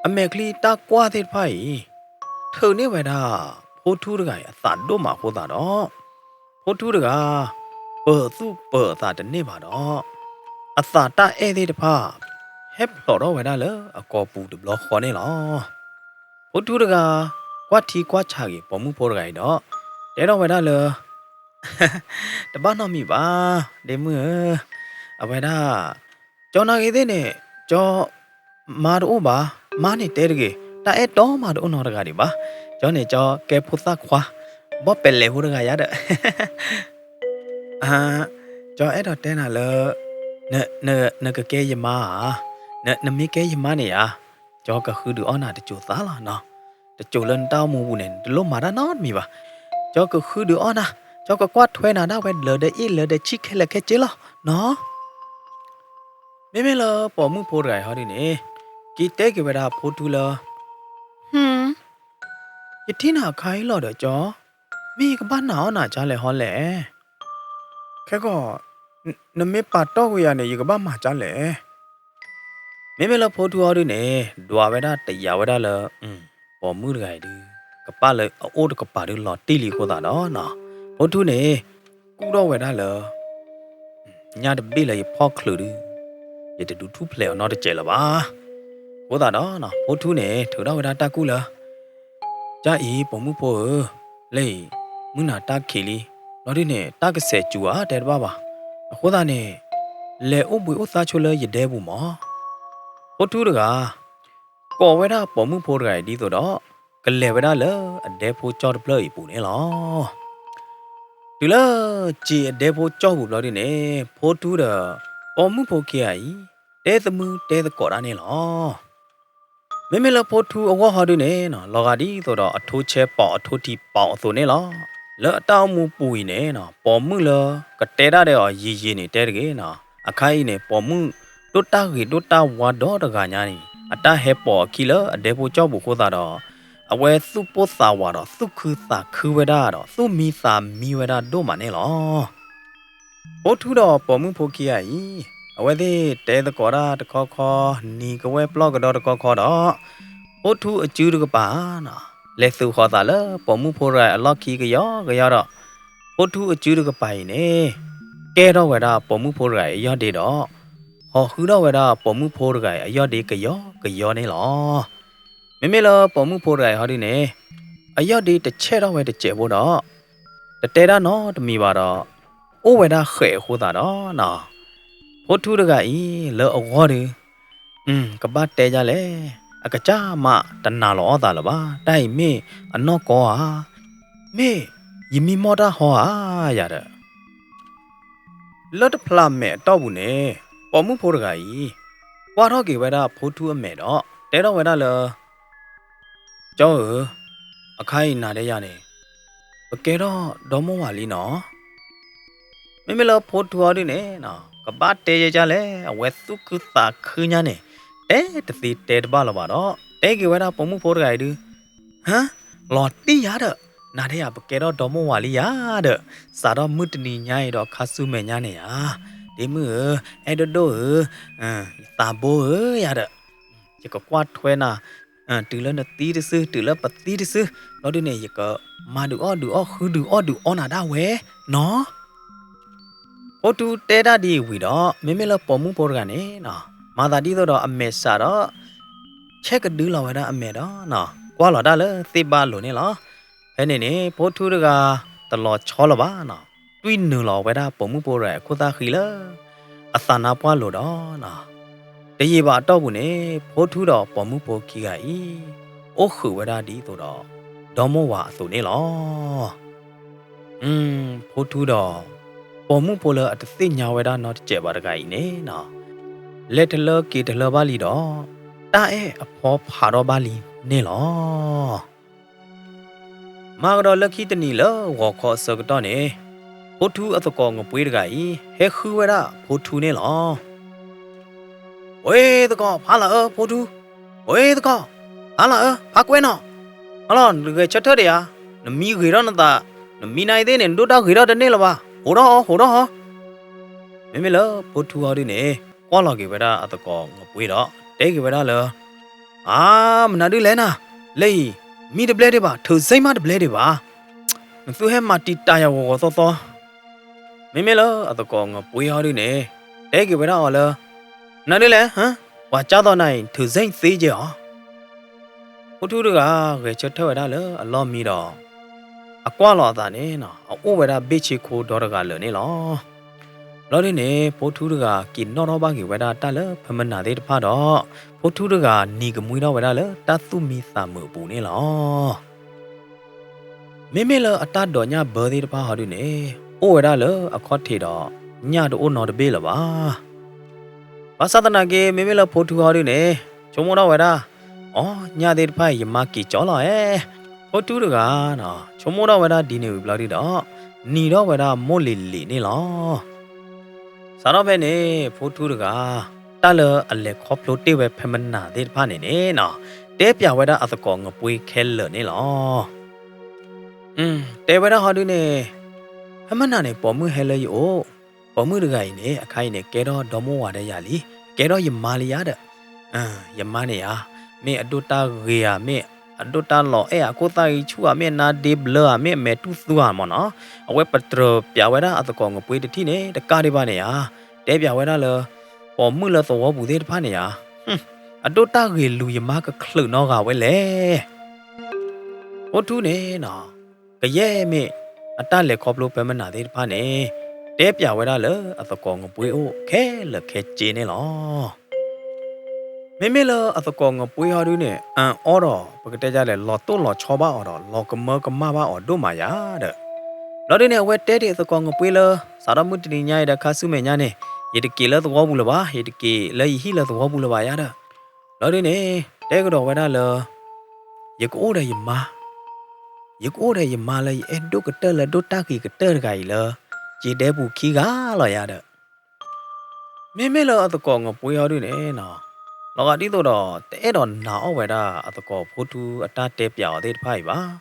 အမဲာ်ချံတၢ်ကွၢ်သ့ၣ်တဖၣ်အံၤ ထုးန့ၢ်ဝဲဒၣ် ဖိထူတဂၤအံၤအသးဒိၣ်မးအဃိသတးဒီး ဖိထူတဂၤ ပၢၤသူၣ်ပၢၤသးတန့ၢ်ဘၣ်ဒီး အသးတၢ်အဲၣ်သ့ၣ်တဖၣ် ဟဲဖျိးထီၣ်ဝဲဒၣ်လၢအကိာ်ပူၤတဘျီဃီန့ၣ်လီၤ. ဖိထူတဂၤ ကွၢ်ထံကွၢ်ဆးက့ၤပိာ်မုၣ်ဖိတဂၤအံၤဒီး တဲထီၣ်ဝဲဒၣ်လၢ တဘၣ်နီတမံၤဘၣ် ဒ့မုၣ်ဧၢ, အဝဲဒၣ် ကၠီနာ်ဂ့ၤသ့ၣ်န့ၣ် ကၠီ မါတအိၣ်ဘၣ်, မါန့ၣ်တဲတဂ့ၤ, တၢ်အဲၣ်တီမးတအိၣ်နီတဂၤဒံးဘၣ်, ကၠီန့ၣ်ကၠီကဲဖိသၣ်ခွါ, ဘီၣ်ပဲာ်လဲၤဖိတဂၤယါဒီး ကၠီအဲၣ်ဒိးတဲနၤလၢ နကကဲယမါဧါ, နမ့ၢ်ကဲယမါန့ၣ်ဧါ, ကၠီကဃုဒုးအီၣ်နၤတစိၤသးလီၤနီၤ, တစိၤလၢနတၢ်အိၣ်မူပူၤန့ၣ် နတလိၣ်မၤတၢ်နီတမံၤဘၣ်, ကၠီကဃုဒုးအီၣ်နၤ, ကၠီကကွၢ်ထွဲနၤဒၣ်ဝဲလၢာ်ဒီးအ့ၣ်လၢာ်ဒီးဆံၣ်ခဲလၢာ်ခဲဆ့လီၤနီၤ. မ့မ့ၢ်လၢပိာ်မုၣ်ဖိတဂၤအံၤဟီဒုန့ၣ် က့ၤတဲက့ၤဝဲဒၣ်ဖိထူလၢ ဟူ, ယထံၣ်နၤအခါအံၤလီၤဒီးကၠီ, မ့ၢ်ယကဘၣ်နာ်အီၣ်နၤကၢ်လဲၣ်ဟီလဲၣ်. ခဲကီၢ်, နမ့ၢ်ပာ်တီၢ်ကွံာ်ယၤန့ၣ် ယကဘၣ်မၤကၢလဲၣ်. မ့မ့ၢ်လၢဖိထူအီၤဒုန့ၣ် ဒွးဝဲဒၣ်တယာ်ဝဲဒၣ်လၢ ပိာ်မုၣ်တဂၤအံၤဒု ကပာ်လၢအအိၣ်တကပၤဒုလီၤတံၢ်လံအဃိသတးဒီး ဖိထူန့ၣ် ကူၣ်ထီၣ်ဝဲဒၣ်လၢ ညၣ်တဘ့ၣ်လၢယဖီၣ်ချုးဒု ယတဒုးထူၣ်ဖျဲးအီၤနီတစဲးလၢၤဘၣ်. အဃိသတးဒီး ဖိထူန့ၣ် ထုးထီၣ်ဝဲဒၣ်တၢ်ကူၣ်လၢ ကၢ်အံၤပိာ်မုၣ်ဖိဧၢ, လၢအံၤ မုၢ်နၤတၢ်ခံးလံ, ဘျီဒုန့ၣ် တၢ်ကဆဲးစူၤဧါတဲတဘၣ်ဘၣ်. အဃိသတးန့ၣ် လဲၤအိၣ်ဘှံးအိၣ်သါဆိလၢယဒဲပူၤမၢ်. ဖိထူတဂၤ ကိးဝဲဒၣ်ပိာ်မုၣ်ဖိတဂၤအံၤဒ်သိးဒီး ကလဲၤဝဲဒၣ်လၢအဒဲဖိကၠီၣ်တဖျၢၣ်အံၤအပူၤန့ၣ်လီၤ. တုၤလၢစံးအဒဲဖိကၠီၣ်ပူၤဘျီဒုန့ၣ် ဖိထူဒီး ပိာ်မုၣ်ဖိခံဂၤအံၤ တဲသမုၢ်တဲသကိးတၢ်န့ၣ်လီၤ. မ့မ့ၢ်လၢဖိထူအဂီၢ်ဟီဒုန့ၣ် လီၤဂာ်ဒ်သိးဒီးအထိဆဲပီးအထိထံပီးအသိးန့ၣ်လီၤ. လၢအတၢ်အိၣ်မူပူၤအံၤန့ၣ် ပိာ်မုၣ်လၢကတဲတၢ်ဒီးအီၤယံာ်ယံာ်န့ၣ်တဲတဂ့ၤ, အခါအံၤန့ၣ် ပိာ်မုၣ်ဒိၣ်တၢ်ဂ့ၤဒိၣ်တၢ်ဝါဒီတဂၤညါန့ၣ် အတၢ်ဟဲပိာ်အခံလၢအဒဲဖိကၠီၣ်ပူၤအဃိသတးဒီး အဝဲသူၣ်ပိၢ်သးဝးဒီးသူၣ်ခုသးခုဝဲဒၣ်ဒီးသူၣ်မံသးမံဝဲဒၣ်ဒိၣ်မးန့ၣ်လီၤ. ဖိထူဒီးပိာ်မုၣ်ဖိခံဂၤအံၤ အဝဲသ့ၣ်တဲသကိးတၢ်တခီခီ, နံၤကဝဲၢ်ပျီၢ်ကဒီတခီခီဒီး ဖိထူအစုတကပၤ လဲၤသုးဃီၤသးလၢပိာ်မုၣ်ဖိတဂၤအံၤအလီၢ်ခံကယီကယီဒီး ကဲထီၣ်ဝဲဒၣ်ပိာ်မုၣ်ဖိတဂၤအံၤအယီၢ်ဒ့ဒီး ဟီၣ်ဟုၣ်ထီၣ်ဝဲဒၣ်ပိာ်မုၣ်ဖိတဂၤအံၤအယီၢ်ဒ့ကယီကယီန့ၣ်လီၤ. မ့မ့ၢ်လၢပိာ်မုၣ်ဖိတဂၤအံၤဟီဒုန့ၣ် အယီၢ်ဒ့တဆဲးထီၣ်ဝဲတစဲးဖိဒီး တတဲတၢ်နီတမံၤဘၣ်ဒီး အိၣ်ဝဲဒၣ်ဃဲးအဃိသတးဒီး ဖိထူတဂၤအံၤလၢအဂီၢ်ဒု ကဘၣ်တဲဒ်လဲၣ်, အကစၢ်မးတနာ်လီၤအီၣ်သးလၢၤဘၣ်, တၢ်အံၤမ့ၢ်အနီၢ်ကီဧါ, မ့ၢ်ယမံမီၢ်တၢ်ဟီဧါယၤဒီး လၢတဖျးမဲာ်အတီၢ်ပူၤန့ၣ် ပိာ်မုၣ်ဖိတဂၤအံၤ ကွၢ်ထီၣ်က့ၤဝဲဒၣ်ဖိထူအမဲာ်ဒီး တဲထီၣ်ဝဲဒၣ်လၢ ကၠီဧၢ, အခါအံၤနၤဒီးယၤန့ၣ် ပကဲထီၣ်ဒီမိၢ်ဝၤလံနီၤ. မ့မ့ၢ်လၢဖိထူအီၤဒုန့ၣ် ကဘၣ်တဲယဲကၢ်လဲၣ်, အဝဲသူၣ်ခုသးခုညါန့ၣ် တဲတသ့တဲတဘၣ်လၢၤဘၣ်ဒီး တဲက့ၤဝဲဒၣ်ပိာ်မုၣ်ဖိတဂၤအံၤဒု ဟါ, လီၤတံၢ်ယၤဒီး နၤဒီးယၤပကဲထီၣ်ဒီမိၢ်ဝၤလံယၤဒီး စးထီၣ်မုၢ်တနံၤညါအံၤဒီးခါဆူမဲာ်ညါန့ၣ်ဧါ, ဒ့မုၣ်ဧၢ, အဲၣ်ဒိၣ်ဒိၣ်ဧၢ, သးဘိဧၢယၤဒီး ယကကွၢ်ထွဲနၤ တုၤလၢနသံတစု တုၤလၢပသံတစု ဘျီဒုန့ၣ် ယကမၤဒုးအီၣ်ဒုးအီၣ်ဃုဒုးအီၣ်ဒုးအီနၤဒၣ်ဝဲနီၤ. ဖိထူတဲတၢ်ဒ်အံၤဝံၤဒီး မ့မ့ၢ်လၢပိာ်မုၣ်ဖိတဂၤန့ၣ် မၤသးဒ်သိးဒီးအမဲာ်ဆှးဒီး ဆဲးကဒုလီၤဝဲဒၣ်အမဲာ်ဒီး ကွၢ်လီၤတၢ်လၢသ့ၣ်ဘၣ်လိၤန့ၣ်လီၤ. ဖဲန့ၣ်န့ၣ် ဖိထူတဂၤ တလီၤဆီလၢၤဘၣ်နီၤ, တွံၢ်နုာ်လီၤဝဲဒၣ်ပိာ်မုၣ်ဖိတဂၤအခိၣ်သၣ်ဃံလၢ အသးနါပှၢ်လိၤဒီး တယံာ်ဘၣ်အတီၢ်ပူၤန့ၣ် ဖိထူဒီးပိာ်မုၣ်ဖိခံဂၤအံၤ အိၣ်ဃုာ်ဝဲဒၣ်ဒ်သိးဒီး ဒီမိၢ်ဝၤအသိးန့ၣ်လီၤ. ဖိထူဒီး ပိာ်မုၣ်ဖိလၢအတသ့ၣ်ညါဝဲဒၣ်နီတစဲးဘၣ်တဂၤအံၤန့ၣ် လဲၤတလၢက့ၤတလၢဘၣ်လံဒီး တၢ်အဲၣ်အဖီဖးထီၣ်ဘၣ်လံန့ၣ်လီၤ. မၤကဒီးလၢခံတနံၤလၢဂီၤခီအဆၢကတီၢ်န့ၣ် ဖိထူအသကိးငပှ့ၤတဂၤအံၤ ဟဲဃုဝဲဒၣ်ဖိထူန့ၣ်လီၤ. ဝ့သကိး ဖးလၢအၢ ဖိထူ, ဝ့သကိး ဖးလၢအၢ ဖးကွဲနီၤ, အလီၢ် နဂဲၤဆၢထၢၣ်ဒံးဧါ, နမံဂ့ၤထီၣ်နသး, နမံနၤအံၤသ့ၣ်န့ၣ် နဒိၣ်တၢ်ဂ့ၤထီၣ်တန့ၢ်လၢၤဘၣ်, ဟိးထီၣ်ဟီ ဟိးထီၣ်ဟီ. မ့မ့ၢ်လၢဖိထူဟီဒုန့ၣ် ကွၢ်လီၤက့ၤဝဲဒၣ်အသကိးငပှ့ၤဒီး တဲက့ၤဝဲဒၣ်လၢ အါ, မနုၤဒ်လဲၣ်နၤ, လၢအံၤ မံတဘျဲဒံးဘၣ်, ထုးစ့မးတဘျဲဒံးဘၣ်, နသုဟဲမၤတံာ်တာ်ယၤဂီၤဂီၤသီသီ. မ့မ့ၢ်လၢအသကိးငပှ့ၤဟီဒုန့ၣ် တဲက့ၤဝဲဒၣ်အီၤလၢ နၤဒ်လဲၣ်, ပှၤကၢ်သိးနၤအံၤ ထုးစ့သ့ကဲအီၤ. ဖိထူတဂၤ ဂဲၤဆၢထၢၣ်ဝဲဒၣ်လၢအလီၢ်မံဒီး အကွၢ်လီၤအသးန့ၣ် အအိၣ်ဝဲဒၣ်ဘ့ၣ်ဆ့ခိဒီတဂၤလၢာ်န့ၣ်လီၤ. ဘျီဒုန့ၣ် ဖိထူတဂၤက့ၤနီၣ်ထီၣ်ဘၣ်က့ၤဝဲဒၣ်တၢ်လၢဖဲမနၤသ့ၣ်တဖၣ်ဒီး ဖိထူတဂၤနံၤကမှံထီၣ်ဝဲဒၣ်လၢတၢ်သူၣ်မံသးမုာ်အပူၤန့ၣ်လီၤ. မ့မ့ၢ်လၢအတၢ်ဒိးညၣ်ဘၢသ့ၣ်တဖၣ်ဟီဒုန့ၣ် အိၣ်ဝဲဒၣ်လၢအခီၣ်ထံးဒီး ညၣ်တအိၣ်နီတဘ့ၣ်လၢၤဘၣ်. ဘၣ်ဆၣ်သနာ်က့ မ့မ့ၢ်လၢဖိထူဟီဒုန့ၣ် ဆိကမိၣ်ထီၣ်ဝဲဒၣ်, အိ, ညၣ်သ့ၣ်တဖၣ်အံၤ ယမၤက့ၤကၠီလီၤဧဲ. ဖိထူတဂၤ ဆိကမိၣ်ထီၣ်ဝဲဒၣ်ဒ်န့ၣ်ဝံၤဘျီဒုဒီး နံၤထီၣ်ဝဲဒၣ်မိၢ်လံၤလံၤန့ၣ်လီၤ. စးထီၣ်ဖဲန့ၣ် ဖိထူတဂၤ တၢ်လၢအလဲၤခီဖျိတ့ၢ်ဝဲဖဲမနၤသ့ၣ်တဖၣ်န့ၣ်န့ၣ် တဲပျးဝဲဒၣ်အသကိးငပှ့ၤခဲလၢာ်န့ၣ်လီၤ. တဲဝဲဒၣ်ဟီဒုန့ၣ်, ဖဲမနၤန့ၣ် ပိာ်မုၣ်ဟဲလၢယအိၣ်, ပိာ်မုၣ်တဂၤအံၤန့ၣ် အခါအံၤန့ၣ် ကဲထီၣ်ဒီမိၢ်ဝၤဒီးယၤလံ, ကဲထီၣ်ယမါလံယၤဒီး, ယမါန့ၣ်ဧါ, မ့ၢ်အဒိၣ်တၢ်ဂ့ၤဧါ, မ့ၢ်အဒိၣ်တၢ်လီၤအဲၣ်ဧါ, ခိၣ်သၣ်ဂံၢ်ဆူၣ်ဧါ, မ့ၢ်အနါဒ့ဘျၢဧါ, မ့ၢ်အမဲာ်တူၢ်သူဧါမ့ၢ်နီၤ, အဝဲပတြၢၤပၠးဝဲဒၣ်အသကိးငပှ့ၤတထံၣ်န့ၣ် တကးဒံးဘၣ်န့ၣ်ဧါ, တဲပၠးဝဲဒၣ်လၢ ပိာ်မုၣ်လၢသဝီပူၤသ့ၣ်တဖၣ်န့ၣ်ဧါ, အဒိၣ်တၢ်ဂ့ၤလူၤယမါကချုးနီတဂၤဝဲလဲၣ်. ဖိထူန့ၣ်နီၤ, ကယဲၢ်မ့ၢ်အတၢ်လဲၤခီဖျိဖဲမနၤသ့ၣ်တဖၣ်န့ၣ်, တဲပၠးဝဲဒၣ်လၢအသကိးငပှ့ၤအိၣ်ခဲလၢာ်ခဲဆ့န့ၣ်လီၤ. မ့မ့ၢ်လၢအသကိးငပှ့ၤဟီဒုန့ၣ် အၢၣ်အီဒီး ပကတဲဒ်လဲၣ် လီၤတိၢ်လီၤဆီဘၣ်အီၤဒီး လီၤကမၢကမၣ်ဘၣ်အီၤဒိၣ်မးယၤဒီး, ဘျီဒုန့ၣ် အဝဲတဲဒံးအသကိးငပှ့ၤလၢ စးထီၣ်မုၢ်တနံၤညါအံၤဒီး ခါဆူမဲာ်ညါန့ၣ် ယတက့ၤလၢသဝီပူၤလၢၤဘၣ်, ယတက့ၤလၢယဟံၣ်လၢသဝီပူၤလၢၤဘၣ်ယၤဒီး, ဘျီဒုန့ၣ် တဲကဒီးဝဲဒၣ်လၢ ယကအိၣ်ဒီးယမါ, ယကအိၣ်ဒီးယမါလၢယအဲၣ်ဒိၣ်ကတၢၢ်လၢဒိၣ်တၢ်ဂ့ၤကတၢၢ်တဂၤအံၤလၢ စ့ဒဲပူၤခံဂၤလီၤယၤဒီး, မ့မ့ၢ်လၢအသကိးငပှ့ၤဟီဒုန့ၣ်နီၤ, လီၤဂာ်ဒ်သိးဒီး တအဲၣ်ဒိးနာ်အီၣ်ဝဲဒၣ်အသကိးဖိထူအတၢ်တဲပၠးအီၤသ့ၣ်တဖၣ်အံၤဘၣ်.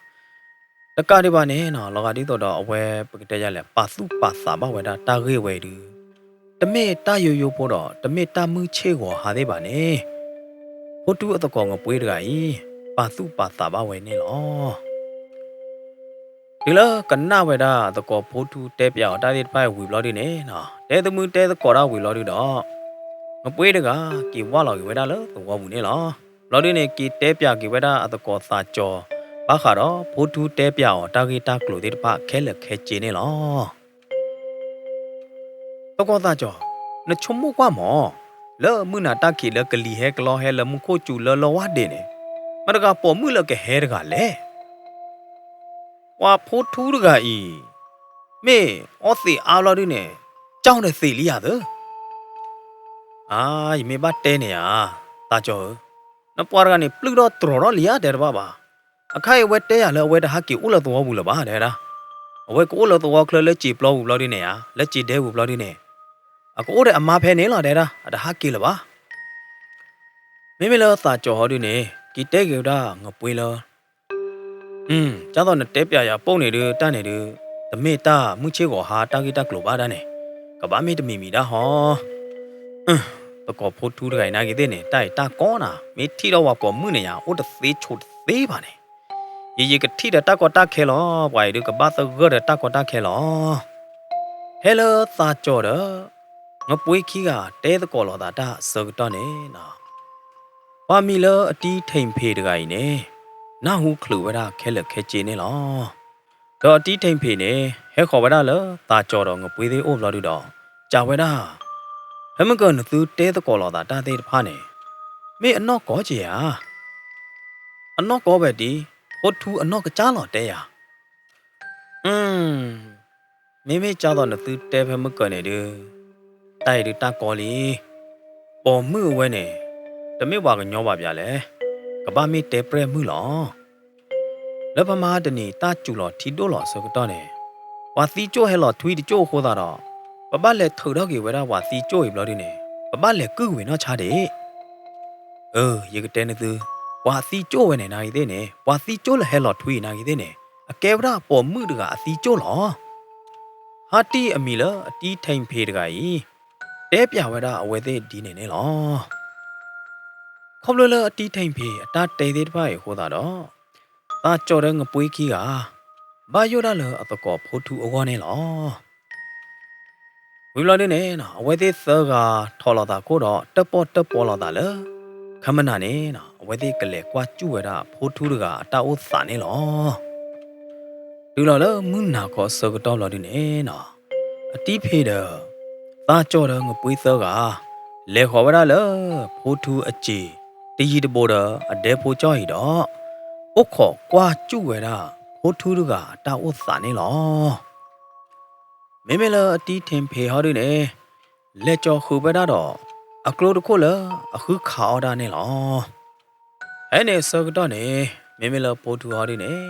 တကးဒံးဘၣ်န့ၣ်နီၤ, လီၤဂာ်ဒ်သိးဒီးအဝဲပကတဲဒ်လဲၣ် ပာ်သူၣ်ပာ်သးဘၣ်ဝဲဒၣ်တၢ်ဂ့ၢ်ဝဲအံၤဒု, တမ့ၢ်တၢ်ယိယိဖိဒီး တမ့ၢ်တၢ်မုၢ်ဆ့ၣ်ဂီၤဟါသ့ၣ်ဘၣ်န့ၣ်, ဖိထူအသကိးငပှ့ၤတဂၤအံၤ ပာ်သူၣ်ပာ်သးဘၣ်ဝဲန့ၣ်လီၤ. တုၤလၢကနၣ်ဝဲဒၣ်သကိးဖိထူတဲပၠးအီၤတၢ်သ့ၣ်တဖၣ်အံၤဝံၤဘျီဒုန့ၣ်, တဲသမုၢ်တဲသကိးတၢ်ဝံၤဘျီဒုဒီး, ငပှ့ၤတဂၤ က့ၤဝၢ်လီၤက့ၤဝဲဒၣ်လၢသဝီပူၤန့ၣ်လီၤ. ဘျီဒုန့ၣ် က့ၤတဲပၠးက့ၤဝဲဒၣ်အသကိးသးကၠီၤ ဘၣ်ဃးဒီးဖိထူတဲပၠးအီၤတၢ်ဂ့ၢ်တၢ်ကျိၤသ့ၣ်တဖၣ်ခဲလၢာ်ခဲဆ့န့ၣ်လီၤ. သကိးသးကၠီၤ, နဆိကမိၣ်ကွၢ်မး, လၢမုၢ်နၤတၢ်ခံးလၢကလံၤဟဲကလီဟဲလၢမူခိၣ်စူၤလၢလီဝါဒ့းန့ၣ်, မတၤတဂၤပိာ်မုၣ်လၢကဟဲတဂၤလဲၣ်. ပှၤဖိထူတဂၤအံၤ, မ့ၢ်အီသံးအါဘျီဒုန့ၣ်, ကၠီၣ်ဒီးသံးလံယၤသၢ. အါ, ယမ့ၢ်ဘၣ်တဲန့ၣ်ဧါ, သးကၠီၤဧၢ, နပှၤတဂၤန့ၣ် ပျုၢ်ထီၣ်တြီၤထီၣ်လံဧါတဲတဘၣ်ဘၣ်. အခါအံၤအဝဲတဲယၤလၢအဝဲတဟးက့ၤအိၣ်လၢသဝီပူၤလၢၤဘၣ်တဲဒၣ်. အဝဲကအိၣ်လၢသဝီချၢလၢစံာ်ပျီပူၤဘျီဒုန့ၣ်ဧါ, လၢစံာ်ဒဲပူၤဘျီဒုန့ၣ်, အကအိၣ်ဒီးအမါဖဲန့ၣ်လီၤတဲဒၣ်, အတဟးက့ၤလၢၤဘၣ်. မ့မ့ၢ်လၢသးကၠီၤဟီဒုန့ၣ် က့ၤတဲက့ၤဝဲဒၣ်ငပှ့ၤလၢ, ကၢ်သိးနတဲပၠးယၤပိၢ်န့ၣ်ဒု တၢ်န့ၣ်ဒု, တမ့ၢ်တၢ်မုၢ်ဆ့ၣ်ဂီၤဟါတၢ်ဂ့ၢ်တၢ်ကျိၤဘၣ်ဒၣ်န့ၣ်, ကဘၣ်မ့ၢ်တမံၤမံၤဒၣ်ဟီ. သကိးဖိထူတဂၤအံၤနာ်က့ၤသ့ၣ်န့ၣ် တၢ်အံၤတၢ်ကီနၤ, မ့ၢ်ထံၣ်ထီၣ်ပှၤပိာ်မုၣ်န့ၣ်ယၤ အိၣ်တသ့ဆိးတသ့ဘၣ်န့ၣ်, ယယကထံၣ်ဒီးတၢ်ကီတၢ်ခဲလီၤ, ပှၤအံၤဒုကဘၣ်သဂၢၢ်ဒီးတၢ်ကီတၢ်ခဲလီၤ. ဖဲလၢသးကၠီၤဒီး ငပှ့ၤခံဂၤတဲသကိးလိာ်သးတၢ်အဆၢကတီၢ်န့ၣ်, ပှၤမံၤလၢအတံထံၣ်ဖ့းတဂၤအံၤန့ၣ်, နၢ်ဟူချုးဝဲဒၣ်ခဲလၢာ်ခဲဆ့န့ၣ်လီၤ. ဒီးအတံထံၣ်ဖ့းန့ၣ် ဟဲဃီၤဝဲဒၣ်လၢသးကၠီၤဒီးငပှ့ၤသ့ၣ်အိၣ်ဘျီဒုဒီး, စံးဝဲဒၣ်, ဖဲမုၢ်ကၢၤနသုတဲသကိးလိာ်သးတၢ်သ့ၣ်တဖၣ်န့ၣ်, မ့ၢ်အနီၢ်ကီက့ၤဧါ. အနီၢ်ကီဝဲဒၣ်, ဖိထူအနီၢ်ကစၢ်လီၤတဲယၤ. မ့မ့ၢ်ကၢ်သိးနသုတဲဖဲမုၢ်ကၢၤန့ၣ်ဒု, တၢ်အံၤဒုတၢ်ကီလံ. ပိာ်မုၣ်အဝဲန့ၣ် တမ့ၢ်ပှၤကညီဘၣ်ဘၣ်လဲၣ်, ကဘၣ်မ့ၢ်တဲပြဲၢ်မုၣ်လီၤ. လၢပမၤတနံၤတၢ်စူၤလီၤထံဒိၣ်လီၤအဆၢကတီၢ်န့ၣ်, ပှၤသံကၠိၣ်ဟဲလီၤထွံတကၠိၣ်အဃိသတးဒီး, ပဘၣ်လဲၤထုးထီၣ်က့ၤဝဲဒၣ်ပှၤသံကၠိၣ်အံၤဘျီဒုန့ၣ် ပဘၣ်လဲၤကုၢ်ကွံာ်နီၢ်ဆါဒံး. အၢ ယကတဲနသု, ပှၤအသံကၠိၣ်ဝဲန့ၣ်နာ်ဂ့ၤသ့ၣ်န့ၣ်, ပှၤသံကၠိၣ်လၢဟဲလီၤထွံအံၤနာ်ဂ့ၤသ့ၣ်န့ၣ်, အကဲဝဲဒၣ်ပိာ်မုၣ်တဂၤအသံကၠိၣ်လီၤ. ဟးတံၢ်အမံၤလၢအတံထံၣ်ဖ့းတဂၤအံၤ, တဲပၠးဝဲဒၣ်အဝဲသ့ၣ်ဒ်န့ၣ်န့ၣ်လီၤ. ခီဖျိလၢအတံထံၣ်ဖ့းအတၢ်တဲသ့ၣ်တဖၣ်အံၤအဃိသတးဒီး, သးကၠီၤဒီးငပှ့ၤခံဂၤ, ဘၣ်ယိၣ်ဒၣ်လၢအသကိးဖိထူအဂီၢ်န့ၣ်လီၤ. ဝံၤဘျီဒုန့ၣ်, အဝဲသ့ၣ်သၢဂၤထီၣ်လိာ်သးခိၣ်ဒီး တၢၣ်ပီၣ်တၢၣ်ပီလိာ်သးလၢ, ခဲမုၢ်နၤန့ၣ်, အဝဲသ့ၣ်ကလဲၤကွၢ်စူၣ်ဝဲဒၣ်ဖိထူတဂၤအတၢ်အိၣ်သးန့ၣ်လီၤ. တုၤလီၤလၢမုၢ်နၤခီအဆၢကတီၢ်ဘျီဒုန့ၣ်, အတံဖ့းဒီး သးကၠီၤဒီးငပှ့ၤသၢဂၤ လဲၤဃီၤဝဲဒၣ်လၢဖိထူအစ့ၤ တယံၤတဘူးဒီးအဒဲဖိကၠီအံၤဒီး, အိၣ်ခိးကွၢ်စူၣ်ဝဲဒၣ်ဖိထူတဂၤအတၢ်အိၣ်သးန့ၣ်လီၤ. မ့မ့ၢ်လၢအတံထံၣ်ဖ့းဟီဒုန့ၣ်, လဲၤကၠီၤဃုာ်ဝဲဒၣ်ဒီး အကျိတခိၣ်လၢအဃုခးအီၣ်ဒၣ်န့ၣ်လီၤ. ဖဲန့ၣ်အဆၢကတီၢ်န့ၣ်, မ့မ့ၢ်လၢဖိထူဟီဒုန့ၣ်,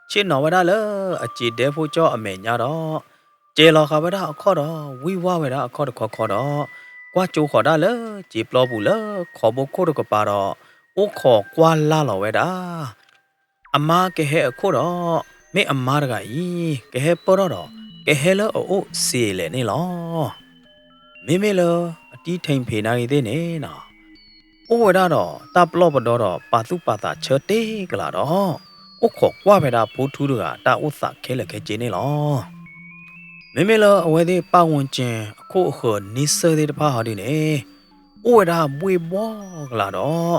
ဆ့ၣ်နီၤဝဲဒၣ်လၢအစ့ၤဒဲဖိကၠီအမဲာ်ညါဒီး, စဲၤလီၤဃာ်ဝဲဒၣ်အခီၣ်ဒီး ဝံၢ်ဝါဝဲဒၣ်အခီၣ်တခီခီဒီး, ကွၢ်ကၠိဃီၤဒၣ်လၢစ့ၤပျီပူၤလၢခီဘိခိၣ်တကပၤဒီး, အိၣ်ခိးကွၢ်လၢ်လီၤဝဲဒၣ် အမါကဟဲအခိၣ်ဒီး, မ့ၢ်အမါတဂၤအံၤ ကဟဲပၢၢ်ထီၣ်ဒီး ကဟဲလၢအအိၣ်စ့လဲၣ်န့ၣ်လီၤ. မ့မ့ၢ်လၢအတံထံဖ့နၤဂ့ၤသ့ၣ်န့ၣ်နီၤ, အိၣ်ဝဲဒၣ်ဒီးတၢ်ပလီၢ်ပဒီဒီးပာ်သူၣ်ပာ်သးဆၢတ့ၢ်ကလာ်ဒီး အိၣ်ခိးကွၢ်ဖဲဒၣ်ဖိထူတဂၤတၢ်အိၣ်သးခဲလၢာ်ခဲဆ့န့ၣ်လီၤ. မ့မ့ၢ်လၢအဝဲသ့ၣ်ပၢ်ဝူၤကၠ့အခိၣ်အဃၢၤန့ဆၢၣ်သ့ၣ်တဖၣ်ဟီဒုန့ၣ်, အိၣ်ဝဲဒၣ်ဘှ့ၣ်ဘှီၣ်ကလာ်ဒီး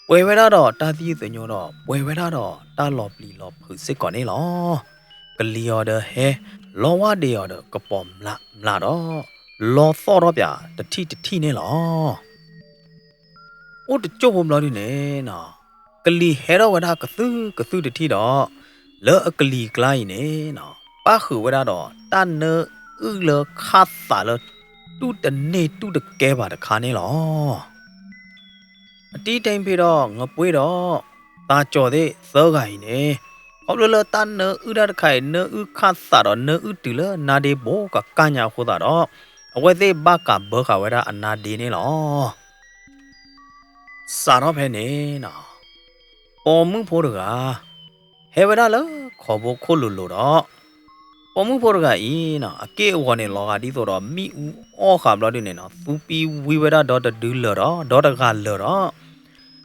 ပှဲၤဝဲဒၣ်ဒီးတၢ်သယုၢ်သညိဒီး ပှဲၤဝဲဒၣ်ဒီးတၢ်လီၤပျံၤလီၤဖုးစ့ၢ်ကီးန့ၣ်လီၤ. ကလံၤအီၤဒီးဟဲ, လီဝါဒ့အီၤဒီးကပီၤမျးမျးဒီး လီသီၣ်ထီၣ်ပၠးတထံၣ်တထံၣ်န့ၣ်လီၤ. အိၣ်တကၠိၢ်ဖိဘျီဒုန့ၣ်နီၤ, ကလံၤဟဲထီၣ်ဝဲဒၣ်ကသုၣ်ကသုၣ်တထံၣ်ဒီး, လၢအကလံၤကျါအံၤန့ၣ်နီၤ, ပၣ်ဃုာ်ဝဲဒၣ်ဒီး တၢ်နၢအုၣ်လၢခၣ်သးလၢ တူၢ်တန့ၢ်တူၢ်တကဲဘၣ်တခါန့ၣ်လီၤ. အတံထံဖ့ဒီးငပှ့ၤဒီး သးကၠီၤသ့ၣ်သၢဂၤအံၤန့ၣ်, ခီဖျိလၢတၢ်နၢအုၣ်တၢ်တခါအံၤ နၢအုၣ်ခၣ်သးဒီးနၢအုၣ်တုၤလၢနါဒ့ဘိးကကၣ်ညါအဃိသတးဒီး, အဝဲသ့ၣ်ဘၣ်ကးဘၢဃာ်ဝဲဒၣ်အနါဒ့န့ၣ်လီၤ. စးထီၣ်ဖဲန့ၣ်နီၤ, ပိာ်မုၣ်ဖိတဂၤ ဟဲဝဲဒၣ်လၢခီၣ်ဖိခိၣ်လိၤလိၤဒီး, ပိာ်မုၣ်ဖိတဂၤအံၤနီၤ အက့ၢ်အဂီၤန့ၣ် လီၤဂာ်ဒ်သိးဒီးမ့ၣ်အူအီၣ်ဃာ်ဘျီဒုန့ၣ်နီၤ သူပံဝံဝဲဒၣ်ဒီတဒုလၢာ်ဒီး ဒီတဂၤလၢာ်ဒီး,